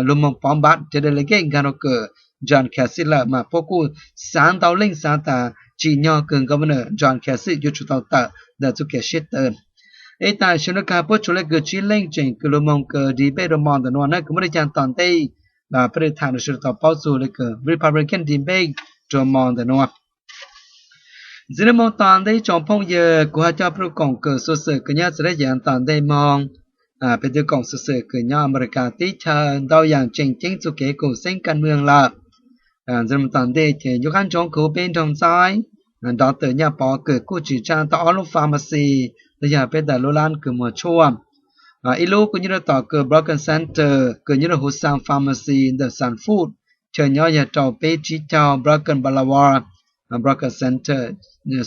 luag moog pov npav cov delegate nkag rua kawm John Kasich lawm mas puab kuj xaav ntau leej xaav tas tsim nyog kws Governor John Kasich yuav tsum tau tawm ntawm txuj kev sib tw. Ib taag sawv nuav kag puab tshuav le kws tsib leej tseem kws luag moog kws debate rua mo ntawm nuav na, kws muaj le caag tom ntej, peb le thaam rua sawv daws tau paub txug le kws Republican debate rua mo ntawm nuav. Ntxiv le moog tom ntej tsoom phooj ywg, kuv has coj peb lug koom kws xuv xwm kws nyob txawv dleb yaam tom ntej moog. Peb tub koom xuv xwm kws nyob Amelikas teb chaws ntau yaam tseem ceeb txug kev koom xeeb ka mwg lawm. Ntxiv le moog tom ntej ces yuav qab ntsoov kws huv peb nraug ntxaib, doctor Nyaj Pov kws kuj tsim tsaa tau ob lub pharmacy, los yog peb tas lub lab kws muag tshuaj. Ib lub kws nyob rua tom kws Broken Center kws nyob rua huv Sun Pharmacy ntawm Sun Food, chaw nyob yog rau peb tsib caug Broken Boulevard, Broken Center.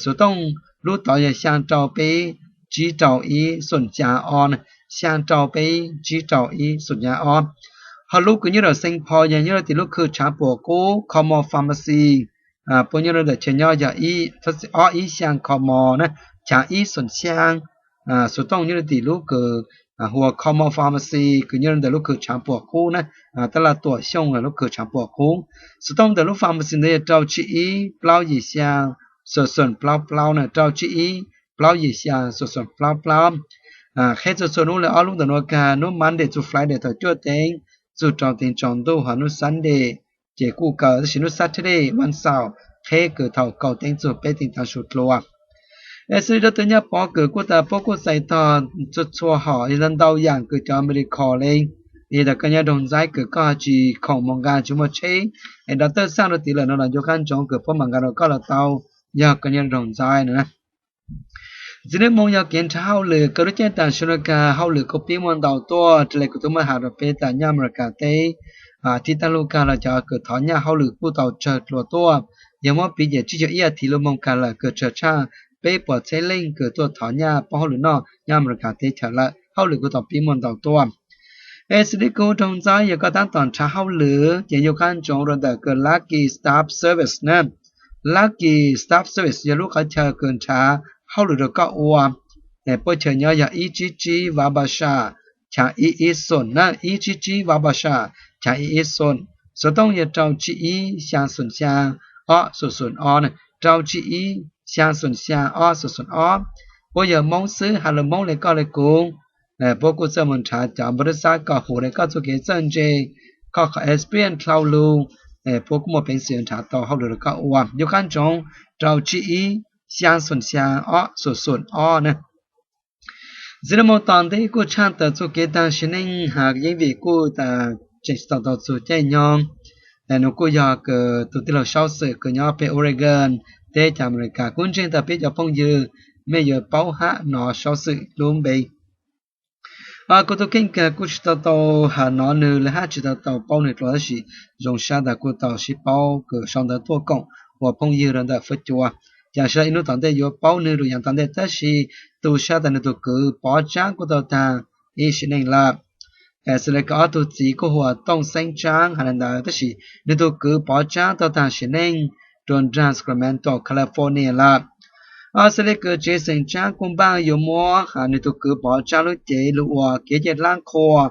Xuv tooj lub tod yog xyaa rau peb tsib rau ib xoom xyaa ob, xyaa rau peb tsib rau ib xoom xyaa ob. Ho lub kws nyob rau Saint Paul yog nyob rua tim lub khw Tshaav Puam Qub, Common Pharmacy, puab nyob rua ntawm chaw nyob yog ob ib xyaa Common na, xyaa ib xoom xyaa. Xuv tooj nyob rua tim lub kws hu ua Common Pharmacy kws nyob rua ntawm lub khw Tshaav Puam Qub na, tab laj Tuam Xyooj lub khw Tshaav Puam Qub. Xuv tooj ntawm lub pharmacy ntawd yog rau tsib ib plaub yim xyaa xoom xoom plaub plaub na, rau tsib ib plaub yim xyaa xoom xoom plaub plaub. Qheb txhua txhua nub le ob lub ntawm nuav kag, nub Monday txug Friday thaum cuaj teev txug rau teev tsaus ntuj, ho nub Sunday ces kuj kaw, tab sis nub Saturday, Vaj Xaum qheb kws thaum kaum teev txug peb teev tav su dlua. Es xws li doctor Nyaj Pov kws kuj tas puab kuj txais tog txhua txhua hom, yog ntau yaam kws cov medical le, yog tas koj nyob nraug ntxaib kws koj tsis khoom moog nqa tsis muaj tsheb, es doctor xaj rua tid lawm no los yuav qab ntsoov kws puab maam nqa rua koj los tau, yog koj nyob nraug ntxaib na. Ntxiv le moog yog kev nrhav hauj lwm, kws lub caij taam sim nuav kag hauj lwm kuj pib muaj ntau tuaj, raws le kws tub muaj has rua peb tas nyob Amelikas teb, tib tag lub kag los cov kws thov nyaj hauj lwm kuj tau tsawg dlua tuaj. Yog muab piv ces tsib caug ib as thiv lub moog kag lawm kws tsawg tshaj peb puas txheeb leej kws tuaj thov nyaj poob hauj lwm noj nyob Amelikas teb chaws lawm, hauj lwm kuj tau pib muaj ntau tuaj. Es xws li kws nraug ntxaib yog koj taab tom nrhav hauj lwm ces yuav qab ntsoov rua ntawm kws Lucky Staff Service na. Lucky Staff Service yog lub qhov chaw kws nrhav hauj lwm rua koj ua. Puab chaw nyob yog ib tsib tsib Wabasha, xyaa ib ib xoom na, ib tsib tsib Wabasha, xyaa ib ib xoom. Xuv tooj yog rau tsib ib xyaa xoom xyaa ob xoom xoom ob na, rau tsib ib xyaa xoom xyaa ob xoom xoom ob. Puab yog Moob xwb, has lug Moob le koj le kuv. Puab kuj txawj moog nrhav cov npau suav kom huv le koj txuj kev txawj ntse, koj qhov experience dlhau lug, puab kuj muaj peev xwm nrhav tau hauj lwm rua koj ua. Yuav qab ntsoov rau tsib ib xyaa xoom xyaa ob xoom xoom ob na. Ntxiv le moog tom ntej kuj tshaj tawm txuj kev taag sim neej has yeeb vim kuj tas tseem tsis tau tau txug caij nyoog. Nuav kuj yog kws tug tij laug Saub Xwm kws nyob peg Oregon teb chaws Amelikas kuj ntseeg tas peb cov phooj ywg mej yuav paub hab nov Saub Xwm lub npe. Kuv tug kheej kag kuj tsis tau tau has nov nwg le hab tsis tau tau paub nwg dlua tab sis zoo sab tas kuj tau sib paub kws sau ntawv tuaj koom ua phooj ywg rua ntawm Fuab Cua. Ca sab ib nub tom ntej yuav paub nwg lug yaam tom ntej tab sis tu sab tas nwg tug kwv Pov Tsaab kuj tau taag ib sim neej lawm. Xws le kws ob tug txiv kuj hu ua Tooj Xeeb Tsaab has le ntawd tab sis nwg tug kwv Pov Tsaab tau taag sim neej rua nraag Sacramento, California lawm. Xws le kws tsev xeem Tsaab kuj npaaj yuav muab nwg tug kwv Pov Tsaab lub cev lug ua kev cai dlaab qhua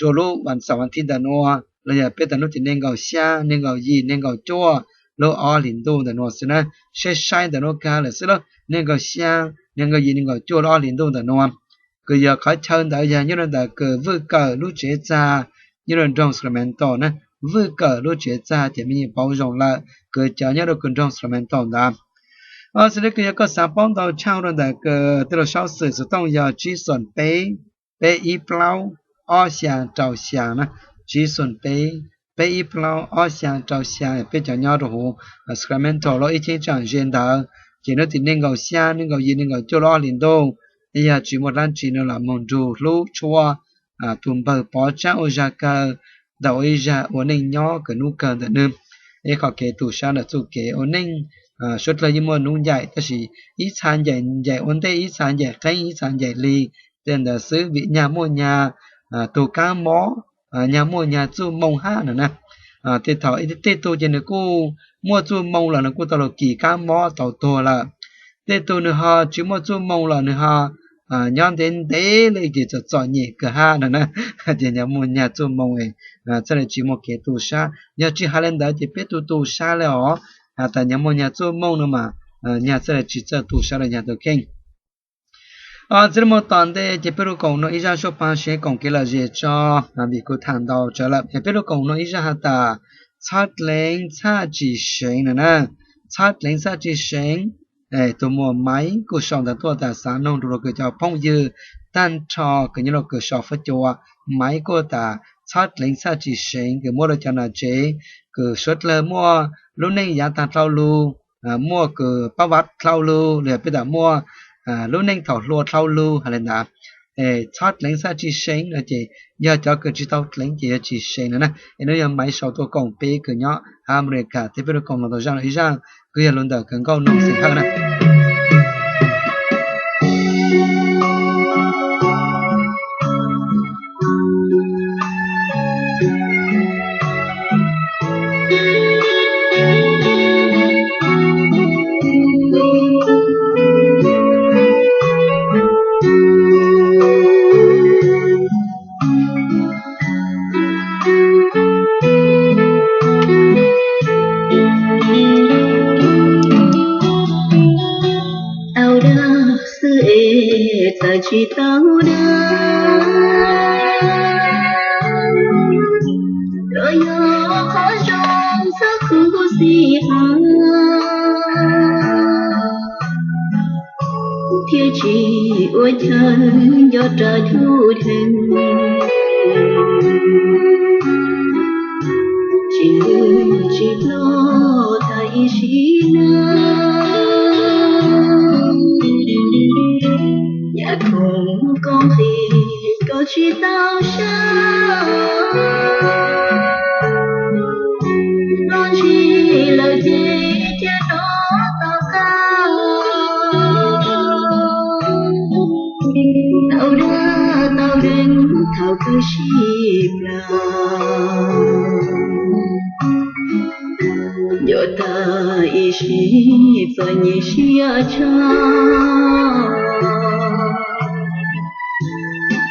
rua lub vas xaum vas thiv ntawm nuav, los yog peb tas nub tim neeg nkaum xyaa, neeg nkaum yim, neeg nkaum cuaj lub ob hlis ntuj ntawm nuav xwb na. Saib saib ntawm nuav kag lawm xwb lawm, neeg nkaum xyaa, neeg nkaum yim, neeg nkaum cuaj lub ob hlis ntuj ntawm nuav. Kws yog qhov chaw ntawd yog nyob rua ntawm kws Vwj Kawm lub tsev txag nyob rua nroog Sacramento na. Vwj Kawm lub tsev txag ces mej yeej paub zoo lawm kws cov nyob rua kws nroog Sacramento ntawd. Xws le kws yog koj xav paub ntau tshaj rua ntawm kws tij laug Saub Xwm xuv tooj yog tsib xoom peb, peb ib plaub, ob xyaa rau xyaa na. Tsib xoom peb, peb ib plaub, ob xyaa rau xyaa. Peb cov nyob rua huv Sacramento lub ib cheeb tsam ze ntawd ces nub tim neeg nkaum xyaa, neeg nkaum yim, neeg nkaum cuaj lub ob hlis ntuj, yog tsis muaj dlaab tsi no los moog nrug hlub tshuab tug npawg Pov Tsaab ua zag kawg ntawm ua ib zag ua neej nyob kws nub kawg ntawm nwg. Ib qhov kev tu sab ntawm txuj kev ua neej, suav dlawg yeej muaj nub ncaim tab sis ib txha ncaim ncaim ua ntej, ib txha ncaim qeeb, ib txha ncaim lig. Tej ntawd xwb vim nyag muaj nyag tug kaab mob, nyag muaj nyag txuj moo hab no na. Tej thaum tej tug ces nwg kuj muaj txuj moo los nwg kuj tau lug kis kaab mob tau tuag lawm. Tej tug nwg ho tsis muaj txuj moo los nwg ho nyob ntev ntev li ces txom txom nyem kawg hab no na. Ces nyag muaj nyag txuj moo, txhaj le tsis muaj kev tu sab. Yog tsis has le ntawd ces peb tu tu sab le os. Has tas nyag muaj nyag txuj moo no mas nyag txhaj le tsis txawj tu sab rau nyag tus kheej. Txij li mus tom ntej ces peb lug koom no ib zaj suab paag seb koom kev lom zem tso, vim kuv tham ntau tsawv lawm. Es peb lug koom no ib zaj has tas txhob dleev txhaj tsis seev no na. Txhob dleev txhaj tsis seev. Tus muam Maiv kuj sau ntawv tuaj tas xav noog rua rua kws cov phooj ywg tag nrho kws nyob rua kws sau fab cua. Maiv kuj tas txhob dleev txhaj tsis seev, kws muab rua cov nam tsev kws suav dlawg muaj lub neej yav taag dlhau lug, muaj kws paab vav dlhau lug, los yog peb tas muaj lub neej thaum hluas dlhau lug has le ntawd. Txhob dleev txhaj tsis seev no ces yog cov kws tsis tau dleev ces yog tsis seev no na. Es nub yog Maiv sau tuaj koom peb kws nyob Amelikas teb peb lug koom no tau zaj no ib zaj kws yog lug ntawm kws nkauj Noog Xeem Hawj na. Tau dag xwb es txawm tsis tau dag, los yog qhov zoo txhob khuv xim heev, thiaj tsis ua chaw nco rau tub dheev. Tsis ntws tsis ploj tag ib sim neej, yam khoom koob nqis koj tsis tau saib, los ntsis lawm ces cia rov tau qab. Tau dag tau deev thaum kawg sib plas, nco tag ib sim txom nyem siab tshaj.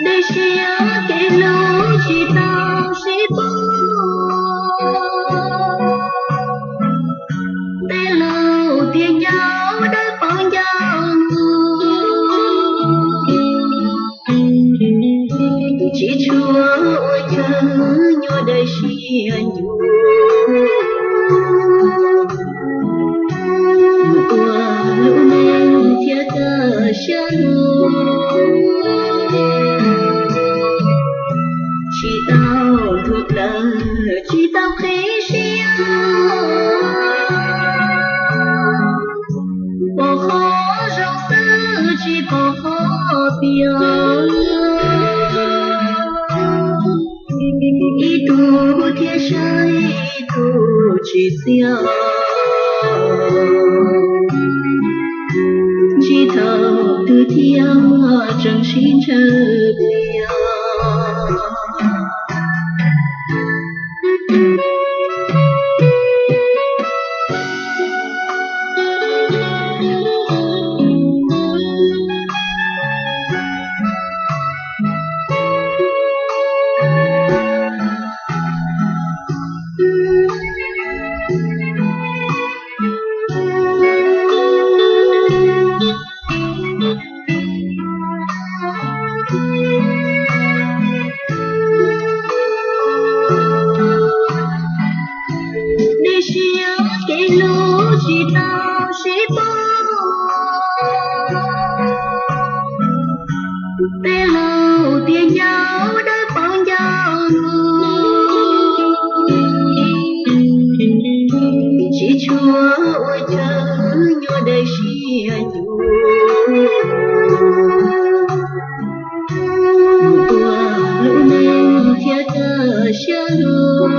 Dej siab kev hlub tsis tau sib pab, tej laus tias ncaus dawb paug ncaus, tsis tshua ua chaw nyuaj dawb siab ncuav, mus ua lub neej thiab txawj siab lug, tsis tau ntuag plaws tsis tau qhib siab, pom qhov zoo xwb tsis pom qhov tiag. Ib tug thiaj saib ib tug tsis txiaj, tsis thaum twg thiaj tseem sib ntshaw pliag. Dej siab kev hlub tsis tau sib pab, tej laus tias ncaus dawb paug ncaus, tsis tshua ua chaw nyuaj dawb siab ncuav, mus ua lub neej thiab txawj siab lug,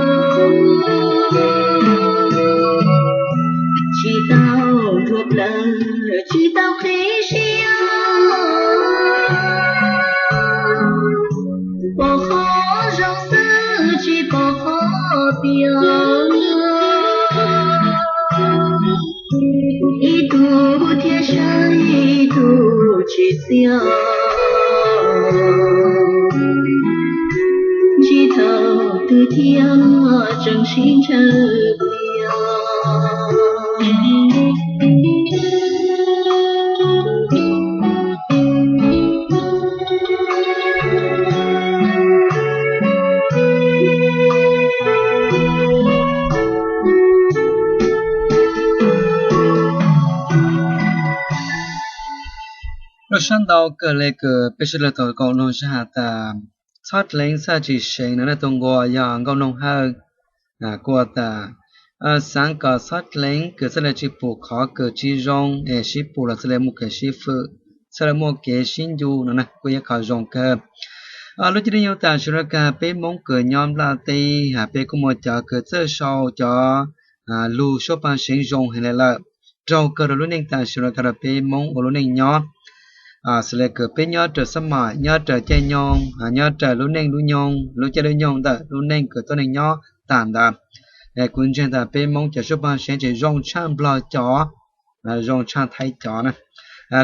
tsis tau ntuag plaws tsis tau qhib siab, pom qhov zoo xwb tsis pom qhov tiag. Ib tug thiaj saib ib tug tsis txiaj, Ntsib thaum twg thiab tseem sib ntshaw pliag. Rau sab ntau kawg le kws peb sawv daws tau koom noog zaj has tas txhob dleev txhaj tsis seev no na, tus nquas yog Nkauj Noog Hawj. Kuj tas xaav kom txhob dleev kws txhaj le tsis pum qhov kws tsis zoo es sib pum los txhaj le muaj kev sib fwm, txhaj le muaj kev sib ncu no na, kuj yog qhov zoo kawg. Lub caij nyoog tam sim no kag peb Moob kws nyob Nplaj teb has peb kuj muaj cov kws txawj sau cov lug suab paag seev zoo heev le lawm, raug kawg rau lub neej tam sim no kag rau peb Moob ua lub neej nyob. Xws le kws peb nyob raws xab mam, nyob raws caij nyoog, nyob raws lub neej lub nyoog, lub caij lub nyoog ntawm lub neej kws tuab neeg nyob tag ntawd. Kuv ntseeg tas peb Moob cov suab paag seev tseem zoo tshaj Nplog cov, zoo tshaj Thaib cov na.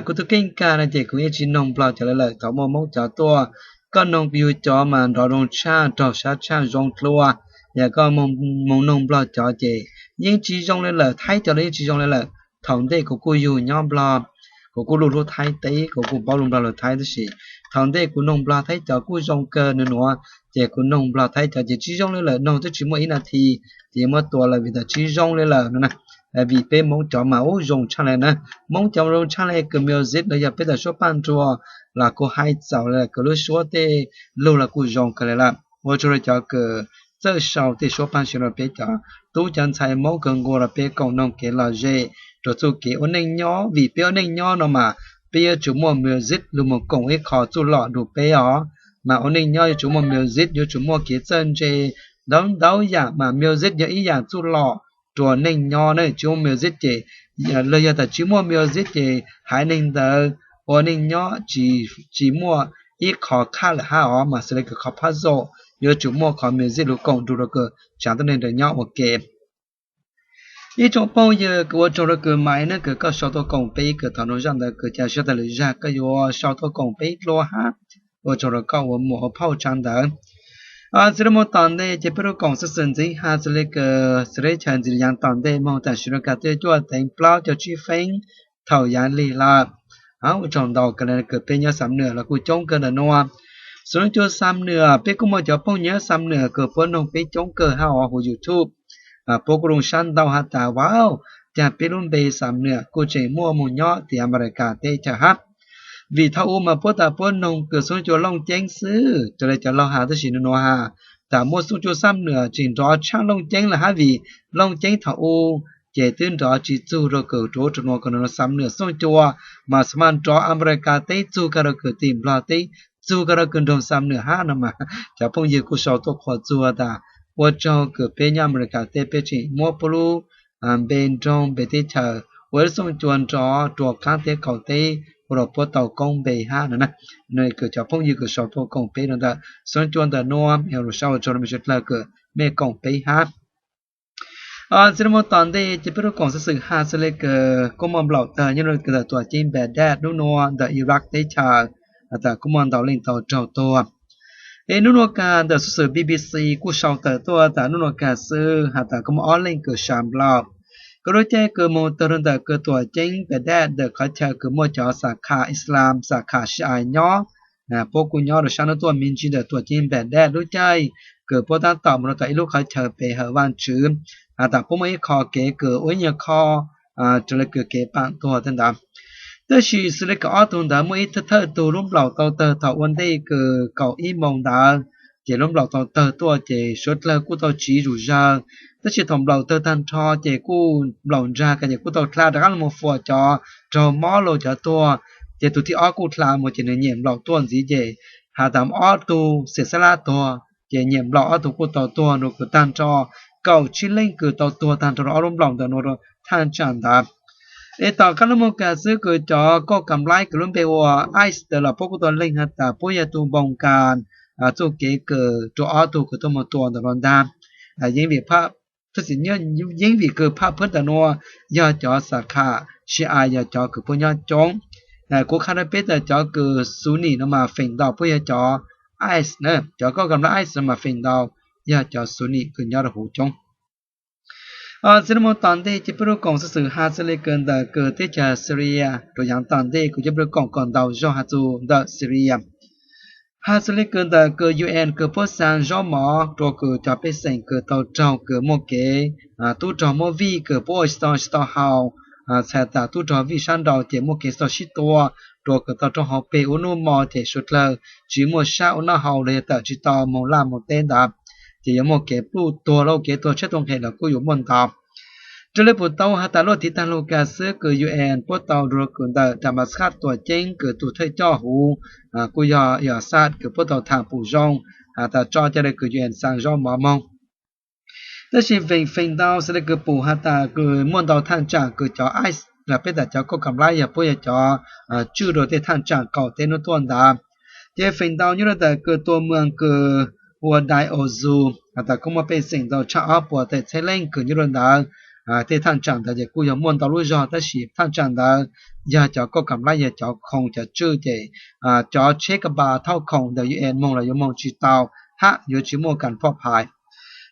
Kuv tus kheej kag no ces kuv yeej tsis noog Nplog cov le lawm, thaum muaj Moob cov tuaj, koj noog yug cov mas nrov zoo tshaj, raug sab tshaj, zoo dlua. Yog koj moog noog Nplog cov ces yeej tsis zoo le lawm, Thaib cov los yeej tsis zoo le lawm. Thaum ntej kuv kuj yug nyob Nplog, kuv kuj lug hlub Thaib teb, kuv kuj paub lug Nplog lug Thaib tab sis thaum ntej kuv noog Nplog Thaib cov kuj zoo kawg nws nuav, ces kuv noog Nplog Thaib cov ces tsis zoo le lawm, noog twb tsis muaj ib nas this ces yeej muab tua lawm vim tas tsis zoo le lawm no na. Vim peb Moob cov mas ub zoo tshaj le na, Moob cov zoo tshaj le kws music los yog peb tawm suab paaj nruag los kuj haib txaus le lawm, kws lub suab tej lug los kuj zoo kawg le lawm. Ua tsaug rau cov kws txawj sau tej suab paag seev rau peb cov tub cov ntxhais Moob kws nquas rau peb koom noog kev lom zem rau txuj kev ua neej nyob, vim peb ua neej nyob no mas peb yuav tsum muaj music lug moog koom ib qho txuj lom rau peb os. Mas ua neej nyob yuav tsum muaj music, yuav tsum muaj kev txawj ntse, ntau ntau yam mas music yog ib yam txuj lom rua neej nyob ne. Tsis muaj music ces, los yog tas tsis muaj music ces haiv neeg ntawd ua neej nyob tsis muaj ib qho khaj lawm hab os. Mas xws le kws qhov phab zaum yuav tsum muaj qhov music lug koom nrug rau kws tsaav tuab neeg ntawd nyob ua ke. Ib tsoom phooj ywg kws ua tsaug rau kws Maiv ne, kws koj sau tuaj koom peb kws thaum noog zaj ntawd kws ca sab tas lwm zag koj yuav sau tuaj koom peb dlua hab. Ua tsaug rau koj ua muam ua phauj tsaav ntawd. Txiv rau moog tom ntej ces peb lug koom xwm xwm ntxiv has xws le kws xws le chaw ntxiv yaav tom ntej moog tam sim no kag twb cuaj teev plaub caug tsib feeb thaum yaav lig lawm. Ua tsaug ntau kws peb nyob Xam Nwm los kuj coob kawg ntawm nuav. Xws le cua Xam Nwm peb kuj muaj cov phooj ywg Xam Nwm kws puab noog peb coob kawg hab os huv YouTube. Puab kuj lug sab ntau has tas, wow, caag peb lub npe Xam Nwm kuj tseem muaj moog nyob tim Amelikas teb chaws hab. Vim thaum u mas puab tas puab noog kws Xoo Cua Looj Ceeb xwb raws le cov laug has, tab sis nub nuav has tas muaj Xoo Cua Xam Nwm tseem nrov tshaj Looj Ceeb lawm hab, vim Looj Ceeb thaum u ces twb nrov tsis txug rau kws rua ub rua nuav, kws nub nuav Xam Nwm Xoo Cua mas xav mas nrov Amelikas teb txug kag rau kws tim Nplog teb, txug kag rau kws nroog Xam Nwm hab no mas cov phooj ywg kuj sau tuaj qhuas txug tas ua tsaug kws peb nyob Amelikas teb peb tseem muab puab lub npe nroog npe teb chaws ua ib lub Xoo Cua nrov rua qaab teb qaum teb ua rau puab tau koob npe hab no na. Kws cov phooj ywg kws sau tuaj koom peb rau ntawm Xoo Cua ntawm nuav, ua tsaug rau mej suav dlawg kws mej koom peb hab. Txiv rau moog tom ntej ces peb lug koom xwm xwm has xws le kws kuj muaj nplaum tawg nyob rau kws ntawm tuam ceeb Baghdad nub nuav ntawm Iraq teb chaws, has tas kuj muaj ntau leej tau raug tuag. Es nub nuav kag ntawm xov xwm B B C kuj sau tawm tuaj tas nub nuav kag xwb has tas kuj muaj ob leej kws sam nplaum. Kws lub caij kws moog tawg rau ntawm kws tuam ceeb Baghdad ntawm qhov chaw kws muaj cov xas khas Islam, xas khas Shia nyob, puab kuj nyob rau sab nuav tuaj me ntsis ntawm tuam ceeb Baghdad lub caij kws puab tab tom moog rau tom ib lub qhov chaw pe hawm Vaajtswv, has tas puab muaj ib qho kev kws ua ib nyuag qho raws le kws kev paam tuag tej ntawd. Tab sis xws le kws ob tug ntawd muaj ib thawj tug lub nplaum tau tawg thaum ua ntej kws kaum ib moos ntawd, ces lub nplaum tau tawg tuaj ces suav dlawg kuj tau tsiv zuj zug. Tab sis thaum nplaum tawg tag nrho ces kuj nplaum ntsag kag ces kuj tau dlha rov qab los mus fuam cov raug mob los cov tuag. Ces tus thib ob kuj dlha mus ces nws nyem nplaum tuaj ntxiv ces has tas ob tug xiam xab lab tuag ces nyem nplaum ob tug kuj tau tuag rua kws tag nrho kaum tsib leej kws tau tuag tag nrho rau ob lub nplaum ntawm nuav rau thaj tsam ntawd. Es tom qab lub moog kag xwb kws cov kauj kam laib kws lub npe ua ICE ntawd los puab kuj tau leeg has tas puab yog tug npoo kas txuj kev kws rua ob tug kws tuaj moog tua ntawm nuav ntag. Yeej vim phaj, tab sis yeej vim kws phaj phwb ntawm nuav yog cov xas khas Shia, yog cov kws puab nyob coob. Kuv qha rau peb tas cov kws xu nim no mas feem ntau puab yog cov ICE na, cov koj kam lab ICE no mas feem ntau yog cov xu nim kws nyob rau huv coob. Txij no mus tom ntej ces peb lub koom xov xwm has xws li kws ntawm kws teb chaws Syria rau yaav tom ntej kuv coj peb lub koom kom ntau zog has txug ntawm Syria. Has xws li kws ntawm kws UN kws puab xaa zaub mov rua kws cov pej xeem kws tau raug kws muaj kev tub rog muab vij kws puab ua tsis tau tsis tau haus, txhais tas tub rog vij sab nraud ces muaj kev tau sib tua, rua kws tau rau hauv peg ua nuj mo ces suav dlawg tsis muaj sab ua noj haus los yog tawm tsis tau moog laj moog teb ntawd, ces yuav muaj kev pluj tuag los kev tuag tshiab tuag nqhis los kuj yuav muaj ntau. Raws li pum tau has tas luaj tiv tag lug kas xwb kws UN puab tau rua kws ntawm Damascus tuam ceeb kws tug thawj coj huv kuj yog Assad kws puab tau thaam pum zoo has tas tso cov le kws UN xaa zaub mov moog. Tab sis feem feem ntau xws li kws pum has tas kws muaj ntau thaaj tsaam kws cov ICE los peb tas cov koj kam lab yog puab yog cov tswj rua tej thaaj tsaam qaum teb nuav tuaj ntawd. Ces feem ntau nyob rua ntawm kws tua muag kws hu ua Deir Ezzor has tas kuj muaj pej xeem ntau tshaj ob puas tawm txhiab leej kws nyob rua ntawd. Tej thaaj tsaam ntawd ces kuj yog muaj ntau lub zog tab sis thaaj tsaam ntawd yog cov koj kam lab yog cov khoom cov tswj ces cov tsheb ka npas thauj khoom ntawm UN moog los yuav moog tsis tau hab yuav tsis muaj kas poj phais.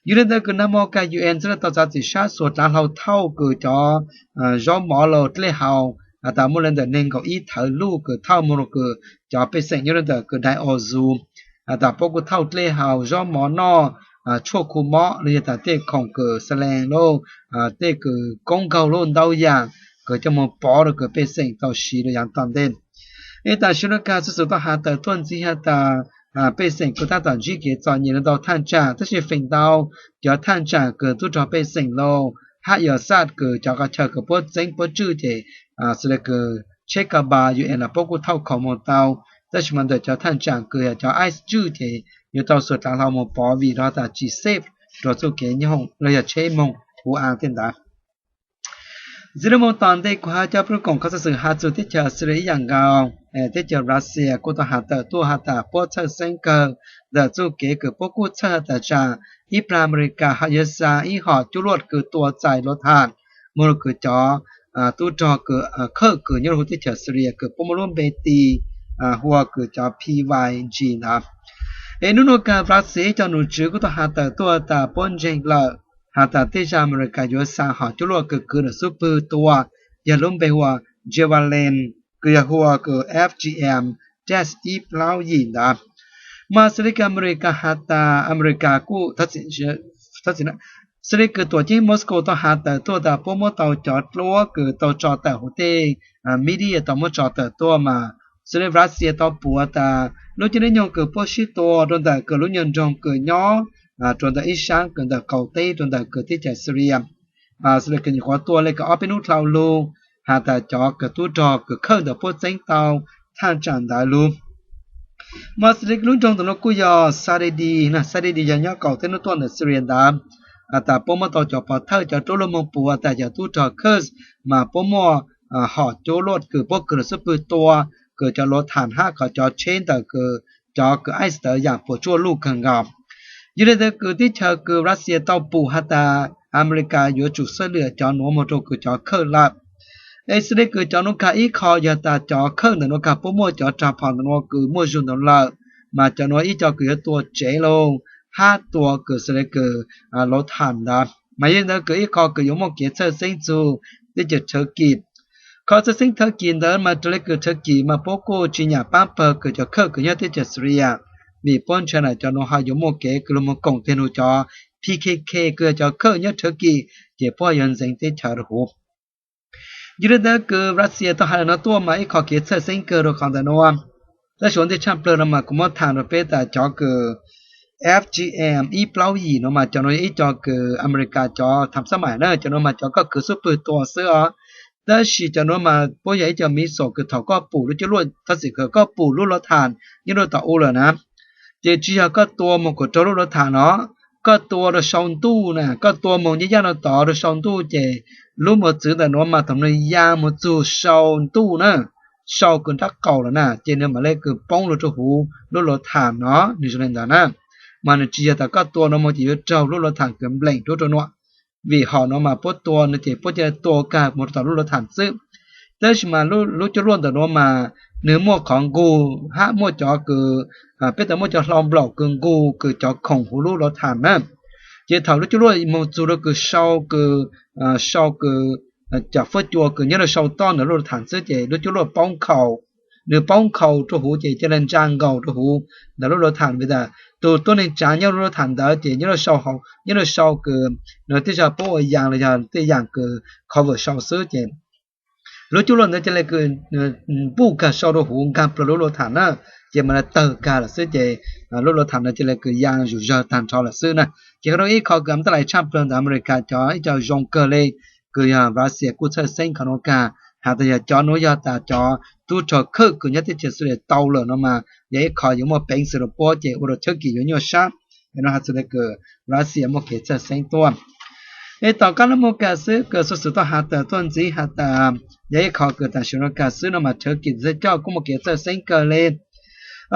Yog li ntawd kws nag mo kas UN txhaj le tau txav txim sab xuas dlaav hlau thauj kws cov zaub mov los dlej haus has tas muaj le ntawm neeg nkaum ib thawv luj kws thauj moog rua kws cov pej xeem nyob rua ntawm kws Deir Ezzor has tas puab kuj thauj dlej haus zaub mov noj, tshuaj khu mob los yog tas tej khoom kws xa lees lub, tej kws koob nkaug lub ntau yaam kws coj moog pov rua kws pej xeem tau siv rua yaav tom ntej. Es tam sim nuav kas xov xwm tau has tawm tuaj ntxiv has tas pej xeem kuj tab tom ntsib kev txom nyem rua ntau thaaj tsaam tab sis feem ntau cov thaaj tsaam kws tub rog pej xeem los hab yog Assad kws cov qhov chaw kws puab txeeb puab tswj ces xws le kws tsheb ka npas UN los puab kuj thauj khoom moog tau, tab sis mas ntawm cov thaaj tsaam kws yog cov ICE tswj ces yuav tau xuas dlaav hlau moog pov vim rua tas tsis safe rua txuj kev nyob hoom los yog tsheb moog huv aav tej ntawd. Ntxiv lub moog tom ntej kuv has coj peb lub koom qhov xov xwm has txug teb chaws Syria ib yaam nkaus, teb chaws Russia kuj tau has tawm tuaj has tas puab txhawj xeeb kawg ntawm txuj kev kws puab kuj txhawj has tas tsam ib plag Amelikas ho yuav xa ib hom cuaj luaj kws tua txais luv tham moog rua kws cov tub rog kws khawj kws nyob rua huv teb chaws Syria kws puab muaj lub npe tis hu ua kws cov P Y G ntawd. Es nub nuav kas Russia ib co num tswv kuj tau has tawm tuaj tas puab ntseeg lawm has tas tej zag Amelikas yuav xa hom cuaj luaj kws kwv ntawm xub pwg tua, yog lub npe hu ua Javelin, kws yog hu ua kws F G M dash ib plaub yim ntawd. Mas xws le kws Amelikas has tas Amelikas kuj, xws le kws tuam ceeb Moscow tau has tawm tuaj tas puab muab tau cov dluab kws tau tso tawm huv tej media tau muab tso tawm tuaj mas xws le Russia tau pum tas lub caij lub nyoog kws puab sib tua rua ntawm kws lub nyuag nroog kws nyob rua ntawm ib saab kws ntawm qaum teb rua ntawm kws teb chaws Syria, xws le kws nyuam qhuav tua le kws ob peb hnub dlhau lug has tas cov kws tub rog kws khawj ntawm puab txeeb tau thaaj tsaam ntawd lug. Mas xws le lub nroog ntawm nuav kuj yog Sadidi, Sadidi yog nyob qaum teb nuav tuaj ntawm Syria ntawd. Has tas puab muab tau cov pov thawj cov dluab lug moog pum tas cov tub rog Kurd mas puab muaj hom cuaj luaj kws puab kwv ntawm xub pwg tua, kws cov luv tham hab qhov cov tsheb ntawm kws cov kws ICE ntawd yaam puas tsuaj luj kawg nkaus. Yog le ntawd kws teb chaws kws Russia tau pum has tas Amelikas yuav tsum xab lwm cov nuav moog rua kws cov khawj lawm. Es xws le kws cov nuav kag ib qho yog tas cov khawj ntawm nuav kag puab muaj cov rag phom ntawm nuav kws muaj zug ntawd lawm, mas cov nuav ib co kws yuav tua tsev lug hab tua kws xws le kws luv tham ntawd. Mas yog le ntawd kws ib qho kws yuav muaj kev txhawj xeeb txug teb chaws Turkey. Qhov txhawj xeeb Turkey ntawd mas raws le kws Turkey mas puab kuj tsis nyam paab pawg kws cov khawj kws nyob teb chaws Syria, vim puab ntshai tas cov nuav ho yuav muaj kev kws lug moog koom teg lug cov P K K kws yog cov khawj nyob Turkey, ces puab ho yuav ntxeev teb chaws rua huv. Yog le ntawd kws Russia tau has le nuav tuaj mas ib qho kev txhawj xeeb kawg rua qhov ntawm nuav. Tab sis ua ntej tshaj plawg no mas kuv muab tham rua peb tas cov kws F G M ib plaub yim nuav mas cov nuav yog ib co kws Amelikas cov tham xab mais na, cov nuav mas cov koj kwv xub pwg tua xwb os. Tab sis cov nuav mas puab yog ib co missile kws thaum koj pum lub cuaj luaj thov txim kws koj pum lub luv tham nyob rua tom u lawm na, ces tsis yog koj tua moog kuas raug lub luv tham no, koj tua rua sau ntuj na, koj tua moog nyaj yaj no tod rua sau ntuj ces lub mos txwv ntawm nuav mas thaum nwg ya moog txug sau ntuj na, sau kws nrab qaum lawm na ces nwg mam le kws poob lug rua huv lub luv tham no, nwg zoo le ntawd na. Mas nwg tsis yog tas koj tua nuav moog ces yuav raug lub luv tham kws npleem rua rua nuav, vim hom nuav mas puab tua nwg ces puab ca tua kag moog rua tom lub luv tham xwb. Tab sis mas lub cuaj luaj ntawm nuav mas nwg muaj qhov nkug hab muaj cov kws, peb tas muaj cov hlau nplaum kws nkug kws cov khoom huv lub luv tham na. Ces thaum lub cuaj luaj moog txug rua kws sau kws, sau kws, cov fuab cua kws nyob rua sau toj ntawm lub luv tham xwb ces lub cuaj luaj poob nkhaus. Nwg poob nkhaus rua huv ces ca le ntsa nkaus rua huv ntawm lub luv tham vim tas tug tuab neeg tsaav nyob lub luv tham ntawd ces nyob rua sau kws nwg tej zag puab ua yaas los yog tej yaam kws cover sau xwb ces lub cuaj luaj ntawd ca le kws npuj kag sau rua huv nkaag plawg lub luv tham na, ces mas le tawg kag lawm xwb ces lub luv tham ntawd ca le kws yaa zuj zawg taag nrho lawm xwb na. Ces qhov nuav ib qho kws tau lais tshaaj plawg ntawm America cov ib co zoo kawg le, kws yog Russia kuj txhawj xeeb qhov nuav kag, has tas yog cov nuav yog tas cov tub rog khawj kws nyob teb chaws Syria tau lawm no mas yog ib qho yuav muaj peev xwm rua puab ces ua rua Turkey yuav nyuaj sab. Es nuav has tas le kws Russia muaj kev txhawj xeeb tuaj. Es tom qaab nuav moog kag xwb kws xuv xwm tau has tas tuaj ntxiv has tas yog ib qho kws tam sim nuav kag xwb no mas Turkey tus thawj coj kuj muaj kev txhawj xeeb kawg le.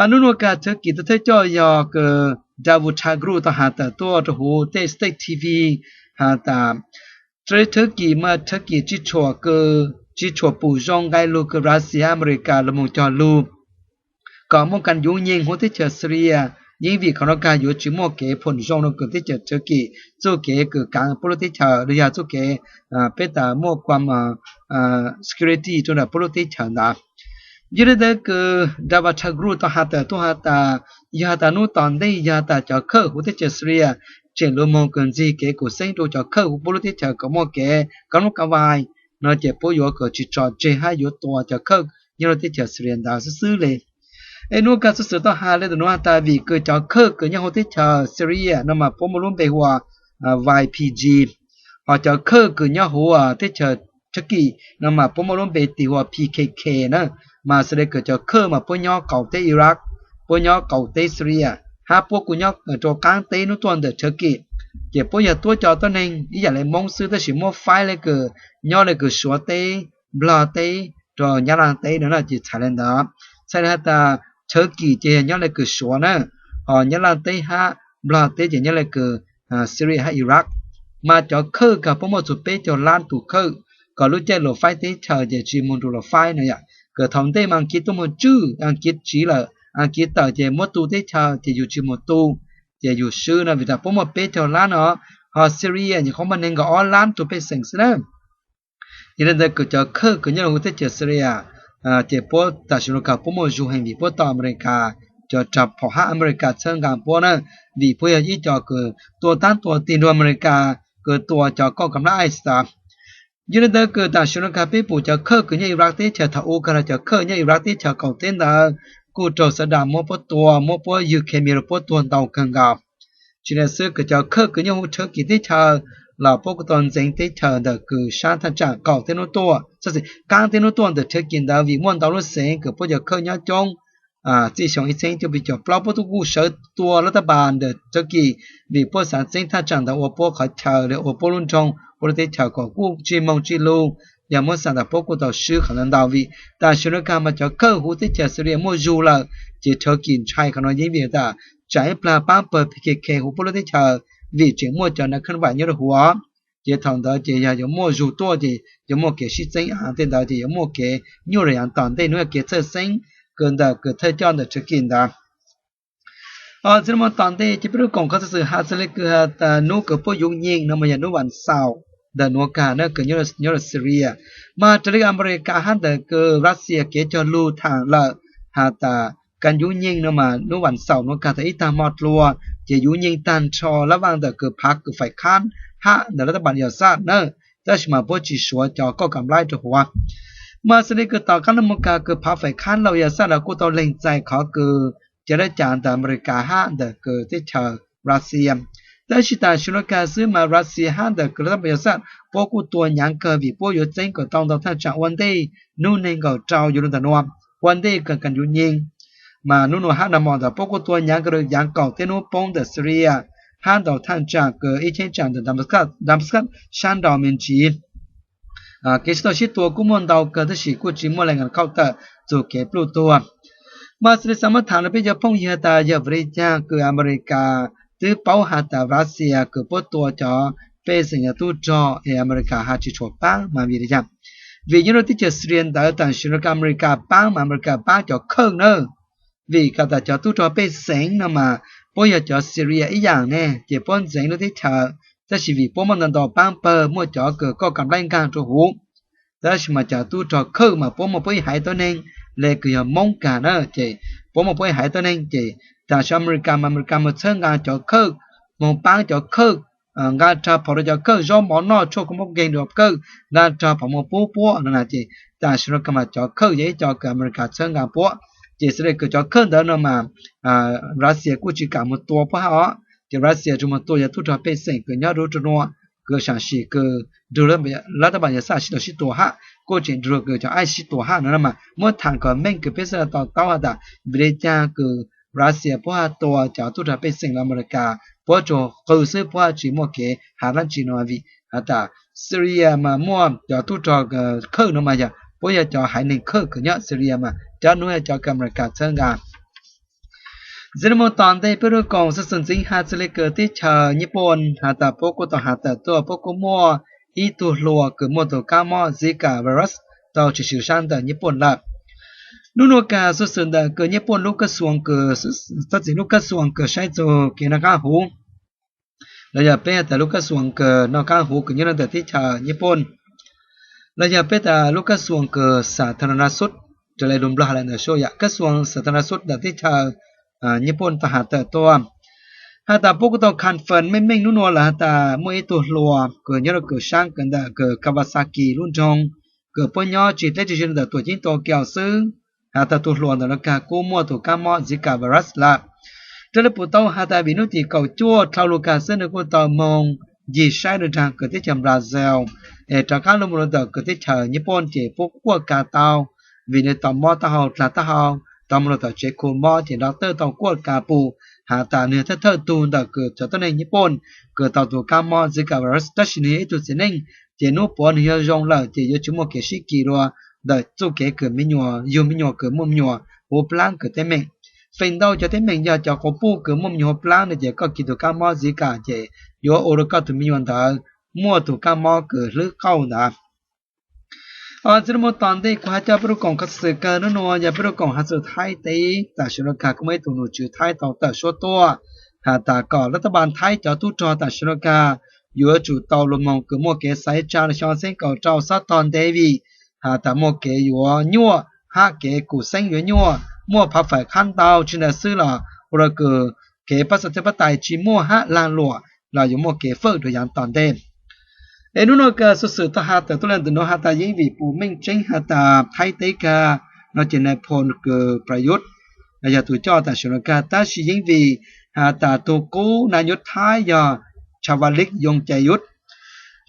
Nub nuav kag Turkey tus thawj coj yog kws Davutoglu tau has tas tuaj rua huv tej state T V has tas Turkey mas Turkey tsi tshuam kws, tsi tshuam pum zoo nqe lug kws Russia America lug moog cog lug kom muaj kas yuv nyeeg huv teb chaws Syria. Yeej vim qhov nuav kag yuav tsi muaj kev phoom zoo rua kws teb chaws Turkey txuj kev kws kaav puab lub teb chaws los yog txuj kev peb tas muaj kuam security rua ntawm puab lub teb chaws ntawd. Yog le ntawd kws Davutoglu tau has tas tuaj has tas yog has tas nub tom ntej yog has tas cov khawj huv teb chaws Syria tseem lug moog kws ntxig kev khuv xeeb rua cov khawj huv puab lub teb chaws kom muaj kev kab lub kab vais no ces puab yuav kws tsi tso tseg hab yuav tua cov khawj nyob rua teb chaws Syria ntawd xwb xwb le. Es nuav kag xuv xwm tau has le ntawm nuav has tas vim kws cov khawj kws nyob huv teb chaws Syria no mas puab muaj lub npe hu ua Y P G, hos cov khawj kws nyob huv teb chaws Turkey no mas puab muaj lub npe tis hu ua P K K na. Mas xws le kws cov khawj mas puab nyob qaum teb Iraq, puab nyob qaum teb Syria, hab puab kuj nyob rua qaab teb nub tuaj ntawm Turkey. Ces puab yog tuab cov tuab neeg ib yaam le Moob xwb tab sis muab faib le kws nyob le kws Suav teb, Nplog teb, rua Nyab Laj teb no na ces txhais le ntawd. Txhais le has tas Turkey ces yog nyob le kws Suav na, hos Nyab Laj teb hab Nplog teb ces nyob le kws Syria hab Iraq. Mas cov khawj kag puab muaj txug peb caug lab tug khawj, kom lub caij lug faib teb chaws ces tsi moog rua lug faib no yom. Kws thaum ntej mas Askiv tuaj moog tswj, Askiv tsiv lawm, Askiv tawm ces muab tu teb chaws ces yug tsi moog tu, ces yug swb no vim tas puab muaj peb caug lab no, hos Syria nyuam qhuav muaj neeg nkaum ob lab tug pej xeem xwb na. Yog le ntawd kws cov khawj kws nyob rua huv teb chaws Syria ces puab tam sim nuav kag puab muaj zug heev vim puab tau America cov rag phom hab America txhawb nqaa puab na, vim puab yog ib co kws tua taab tua tig nrug America kws tua cov kauj kaam lab ISIS. Yog le ntawd kws tam sim nuav kag peb pum cov khawj kws nyob Iraq teb chaws thaum u kag los cov khawj nyob Iraq teb chaws qaum teb ntawd kuj raug Saddam muab puab tua, muab puab ywg khemi rua puab tuag ntau kawg nkaus. Tsi le xwb kws cov khawj kws nyob huv Turkey teb chaws los puab kuj tau ntxeev teb chaws ntawm kws sab thaj tsam qaum teb nub tuaj, qaab teb nub tuaj ntawm Turkey ntawd vim muaj ntau lub xeev kws puab cov khawj nyob coob. Txij xyoo ib txheeb cuaj pua cuaj plaub puab tub kuj sawv tua lub tab pas ntawm Turkey vim puab xav txeeb thaj tsam ntawd ua puab qhov chaw le ua puab lub nroog puab lub teb chaws kom kuj tsi moog tsi lug. Yog muab xav tas puab kuj tau swb qhov ntawd ntau vim tam sim nuav kag mas cov khawj huv teb chaws Syria muaj zug lawm, ces Turkey ntshai qhov no yeej vim tas tsam ib plag paab pawg P K K huv puab lub teb chaws vim tseem muaj cov nav khab vais nyob rua huv. Ces thaum ntawd ces yog yuav muaj zug tuaj ces yuav muaj kev sib txeeb av tej ntawd ces yuav muaj kev nyuaj rua yaav tom ntej nuav yog kev txhawj xeeb kws ntawm kws thawj coj ntawm Turkey ntawd. Txij nuav moog tom ntej ces peb lub koom qhov xov xwm has txog le kws has tas nub kws puab yuv nyeeg no mas yog nub vas xaum ntawm nuav kag na kws nyob rua Syria. Mas raws le America hab ntawm kws Russia kev cog lug thaam lawm has tas kas yuv nyeeg no mas nub vas xaum nuav kag thaum ib taag mo dlua ces yuv nyeeg taag nrho lab vaaj ntawm kws phav kws faim khab hab ntawm lub tab pas Assad na, tab sis mas puab tsi suav cov kauj kaam laib rua huv. Mas xws le kws tom qaab nuav moog kag kws phav faim khab laug Assad los kuj tau leeg txais qhov kws cov dlab cas ntawm America hab ntawm kws teb chaws Russia. Tab sis tam sim nuav kag xwb mas Russia hab ntawm kws lub tab pas Assad puab kuj tua nyaav kawg vim puab yuav txeeb kom tau ntau thaj tsam ua ntej nub neeg nkaum rau yuav lug ntawm nuav ua ntej kws kas yuv nyeeg. Mas nub nuav hab nag mo ntawd puab kuj tua nyaav kawg rua yaav kaum teb nub poob ntawm Syria hab ntau thaj tsam kws ib cheeb tsam ntawm Damascus sab nraud me ntsis. Kev sib tau sib tua kuj muaj ntau kawg tab sis kuj tsi muaj leej as khauj tawm txug kev pluj tuag. Mas xws le xaav muab thaam rua peb cov phooj ywg has tas yog vim le caag kws America twb paub has tas Russia kws puab tua cov pej xeem yog tub rog es America has tsi tshuam paab mas vim le caag. Vim nyob rau teb chaws Syria ntawd tam sim no Amelikas paab mas Amelikas paab cov khawj na. Vim has tas cov tub rog pej xeem no mas puab yog cov Syria ib yaam ne, ces puab ntxeev lub teb chaws, tab sis vim puab muaj ntau ntau paab pawg, muaj cov kws koj kam nplaib nkaag rua huv. Tab sis mas cov tub rog khawj mas puab muaj puab ib haiv tuab neeg le kws yog Moob kag na, ces puab muaj puab ib haiv tuab neeg, ces tam sim Amelikas mas Amelikas moog txhawb nqaa cov khawj, moog paab cov khawj, nqaa rag phom rua cov khawj, zaub mov noj tshuaj kua muaj nkeeg rua khawj, nqaa rag phom moog pub puab no na. Ces tam sim no kag mas cov khawj yog ib co kws Amelikas txhawb nqaa puab. Ces xws le kws cov khawj ntawd no mas Russia kuj tsi kam moog tua puab hab os. Ces Russia tsuas moog tua cov tub rog pej xeem kws nyob rua ub rua nua, kws saam sim kws nrug lab tab npas yog xav sib tau sib tua hab, kuj tseem nrug kws cov ISIS sib tua hab no na. Mas muab thaam kom meej kws peb xaav tau taub has tas vim le caag kws Russia puab hab tua cov tub rog pej xeem los Amelikas puab tsuas qw xwb, puab hab tsi muaj kev has dlaab tsi no. Vim has tas Syria mas muaj cov tub rog khawj no mas yog puab yog cov haiv neeg khawj kws nyob Syria mas cov nuav yog cov kws Amelikas txhawb nqaa. Ntxiv le moog tom ntej peb lug koom xov xwm ntxiv has txug le kws teb chaws Nyij Pooj has tas puab kuj tau has tawm tuaj puab kuj muaj ib tug hluas kws muaj tug kab mob Zika virus tau tshwm sim saab ntawm Nyij Pooj lawm. Nub nuav kag xov xwm ntawm kws Nyij Pooj lub kab xuam kws, txhob txwm lub kab xuam kws saib txug kev noj qaab huv, los yog peb has tas lub kab xuam kws noj qaab huv kws nyob rua ntawm teb chaws Nyij Pooj, los yog peb tas lub kab xuam kws สาธารณสุข, raws le lug Nplog has le ntawm sua yam kab xuam สาธารณสุข ntawm teb chaws Nyij Pooj tau has tawm tuaj has tas puab kuj tau confirm meej meej nub nuav lawm has tas muaj ib tug hluas kws nyob rua kws saab kws ntawm kws Kawasaki lub nroog, kws puab nyob tsi dleb tsi ze ntawm tuam ceeb Tokyo xwb, has tas tug hluas ntawm no kag kuj muaj tug kab mob Zika virus lawm. Raws le puv tau has tas vim nub tim kaum cuaj dlhau lug kag xwb nwg kuj tau moog ncig saib rua nraag kws teb chaws Brazil, es rov qaab lug moog rua ntawm kws teb chaws Nyij Pooj ces puab kuj kuaj kag tau, vim nwg tau mob taub hau dlaag taub hau, tau moog rua tom tsev khu mob ces doctor tau kuaj kag pum has tas nwg yog thawj thawj tug ntawm kws cov tuab neeg Nyij Pooj kws tau tug kab mob Zika virus, tab sis nwg yog ib tug txiv neej, ces nub puav nwg yog zoo lawm ces yuav tsi muaj kev sib kis dua ntawm txuj kev kws me nyuam yug me nyuam kws muaj me nyuam huv plaab kws teeb meem. Feem ntau cov teeb meem yog cov quas puj kws muaj me nyuam huv plaab no ces koj kis tug kab mob Zika ces yuav ua rua koj tug me nyuam ntawd muaj tug kab mob kws hlwb qauj ntawd. Ntxiv le moog tom ntej kuv has coj peb lug koom xov xwm kawg nub nuav yog peb lug koom has txug Thaib teb. Tam sim no kag kuj muaj ib tug nom tswv Thaib tau tawm suab tuaj has tas kom lab tab npas Thaib cov tub rog tam sim no kag yuav tsum tau lug moog kws muaj kev xaiv tsaa rua xyoo xeeb kaum rau xob tog ntej vim has tas muaj kev yuav nyuaj hab kev kuv xeeb yuav nyuaj, muaj phav fawm qhab ntau, tsi ntawd xwb los ua rua kws kev pab xav teb pab tais tsi muaj hab laag luam los yuav muaj kev fawm rua yaav tom ntej. Es nub nuav kag xov xwm tau has tawm tuaj le ntawm nuav has tas yeej vim puv meej tseeb has tas Thaib teb kag no ces nai phoo kws Prayuth yog tug coj tam sim no kag, tab sis yeej vim has tas tug qub nai nyuj Thaib yog Chawalik Yoon Jae Yut.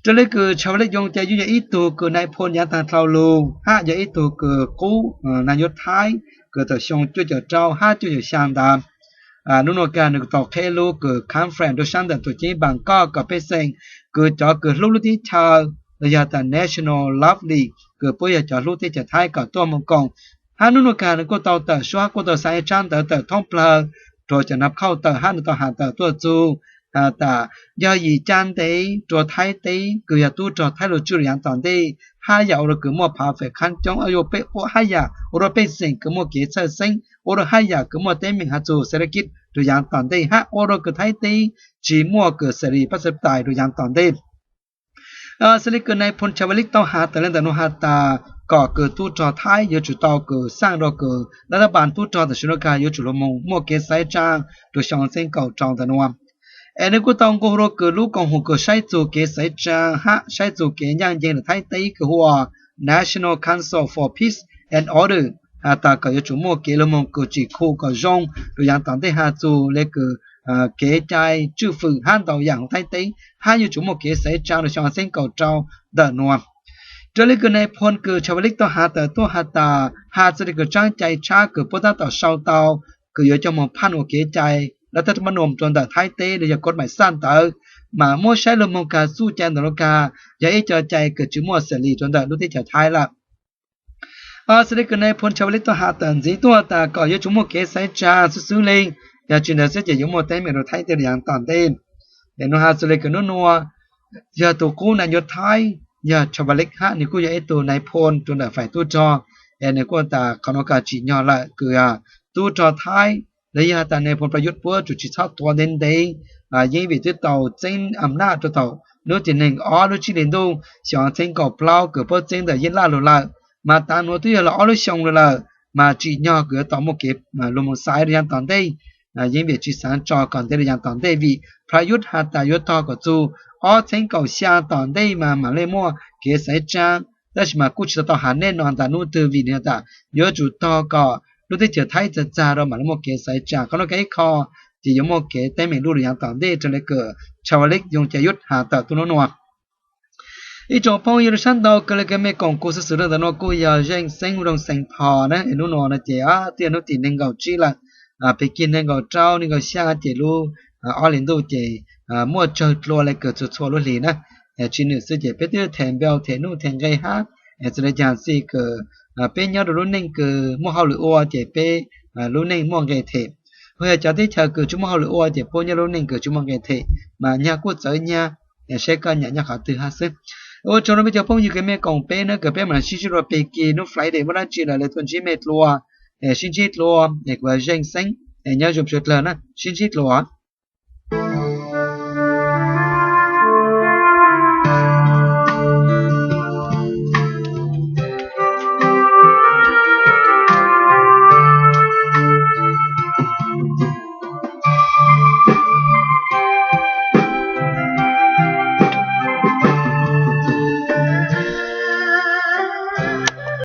Raws le kws Chawalik Yoon Jae Yut yog ib tug kws nai phoo yaav taag dlhau lug hab yog ib tug kws qub nai nyuj Thaib kws thaum xyoo cuaj caum rau hab cuaj caum xyaa ntawd. Nub nuav kag nwg tau qheb lub kws conference rua saab ntawm tuam ceeb Bangkok kom pej xeem kws cov kws hlub lub teb chaws los yog tas National Love League kws puab yog cov hlub teb chaws Thaib kom tuaj moog koom. Hab nub nuav kag nwg kuj tau tawm suab hab kuj tau xa ib tsaab ntawv tawm thoob plawg rua cov nav khauj tawm hab nwg tau has tawm tuaj txug has tas yog yim ca ntev rua Thaib teb kws yog tub rog Thaib lug tswj rua yaav tom ntej, hab yam ua rua kws muaj phav fawm qhab coob, hab yam ua rua pej xeem kws muaj kev txhawj xeeb, ua rua hab yam kws muaj teeb meem has txug xev laj kib rua yaav tom ntej, hab ua rua kws Thaib teb tsi muaj kws xev li pab xav tais rua yaav tom ntej. Xws le kws nai phoo Chawalik tau has tawm le ntawm nuav has tas kom kws tub rog Thaib yuav tsum tau kws xaaj rua kws lab tab npas tub rog tam sim nuav kag yuav tsum lug moog muaj kev xaiv tsaa rua xyoo xeeb kaum rau ntawm nuav. Es nwg kuj tau nqua hu rua kws lub koom haum kws saib txug kev xaiv tsaa hab saib txug kev ncaaj nceeg ntawm Thaib teb kws hu ua National Council for Peace and Order has tas kom yuav tsum muaj kev lug moog kws tsim khu kom zoo rua yaav tom ntej has txug le kws kev cai tswj fwm hab ntau yam huv Thaib teb, hab yuav tsum muaj kev xaiv tsaa rua xyoo xeeb kaum rau ntawm nuav. Raws le kws nai phoo kws Chawalik tau has tawm tuaj has tas has txug le kws tsaab cai tshab kws puab taab tom sau tau kws yuav coj moog phaj ua kev cai lab tab npab nuam rua ntawm Thaib teb los yog kov maim xaj ntawd, mas muab saib lug moog kag txuj cai ntawm nuav kag yog ib co cai kws tsi muaj xev li rua ntawm lub teb chaws Thaib lawm. Xws le kws nai phoo Chawalik tau has tawm ntxiv tuaj tas kom yuav tsum muaj kev xaiv tsaa xwb xwb leej, yog tsi ntawd xwb ces yuav muaj teeb meem rua Thaib teb rua yaav tom ntej. Es nuav has txug le kws nub nuav yog tug qub nai nyuj Thaib yog Chavalik hab, nwg kuj yog ib tug nai phoo rua ntawm faim tub rog, es nwg kuj tas qhov nuav kws tsim nyog lawm kws tub rog Thaib los yog tas nai phoo Prayuth puab tsuas tsis txhob tuav ntev ntev, yeej vim twb tau txeeb am naj rua thaum lub tim neeg ob lub tsib hli ntuj xyoo txheeb kaum plaub kws puab txeeb ntawm Yeej Laj lug lawm, mas tav nuav twb yog los ob lub xyoo lug lawm, mas tsim nyog kws yuav tau muaj kev lug moog xaiv rua yav tom ntej. Yeej vim tsis xaav tso kom ntev rua yav tom ntej vim Prayuth has tas yuav tog kom txug ob txheeb kaum xya tom ntej mas mam le muaj kev xaiv tsaa, tab sis mas kuj tsis tau tau has nej no tas nub twg vim nwg tas yuav tsum tog kom lub teb chaws Thaib txag txag rua mam le muaj kev xaiv tsaa. Qhov nuav kws ib qho ces yuav muaj kev teeb meem luj rua yav tom ntej raws le kws Chavalik Yoon Jae Yoon has tawm tuab nub nua. Ib tsoom phooj ywg sab ntau kawg le kws mej koom kuv xov xwm rua ntawm nuav kuj yog Zeej Xeeb Rooj Xees Thos na. Es nub nua no ces twb yog nub tim neeg nkaum tsib lawm, pig kig neeg nkaum rau neeg nkaum xya ces lub ob hli ntuj ces muaj tsawg dlua le kws txhua txhua lub hlis na. Tsis nwm xwb ces peb twb them npe them nuj them nqe hab, txawm le caag xij kws peb nyob rua lub neej kws muaj hauj lwm ua ces peb lub neej muaj nqe them. Ho yog cov teb chaws kws tsis muaj hauj lwm ua ces puab nyob lub neej kws tsis muaj nqe them, mas nyag kuj txawv nyag, saib koj nyam nyob qhov twg hab xwb. Ua tsaug rua mej cov phooj ywg kws mej koom peb na, kws peb mam sib ntsib dlua pig kig nub Friday muaj dlaab tsi lawm le tuaj ntsib mej dlua, sib ntsib dlua, es kuv Zeej Xeeb, nyob zoo sawv dlawg na, sib ntsib dlua.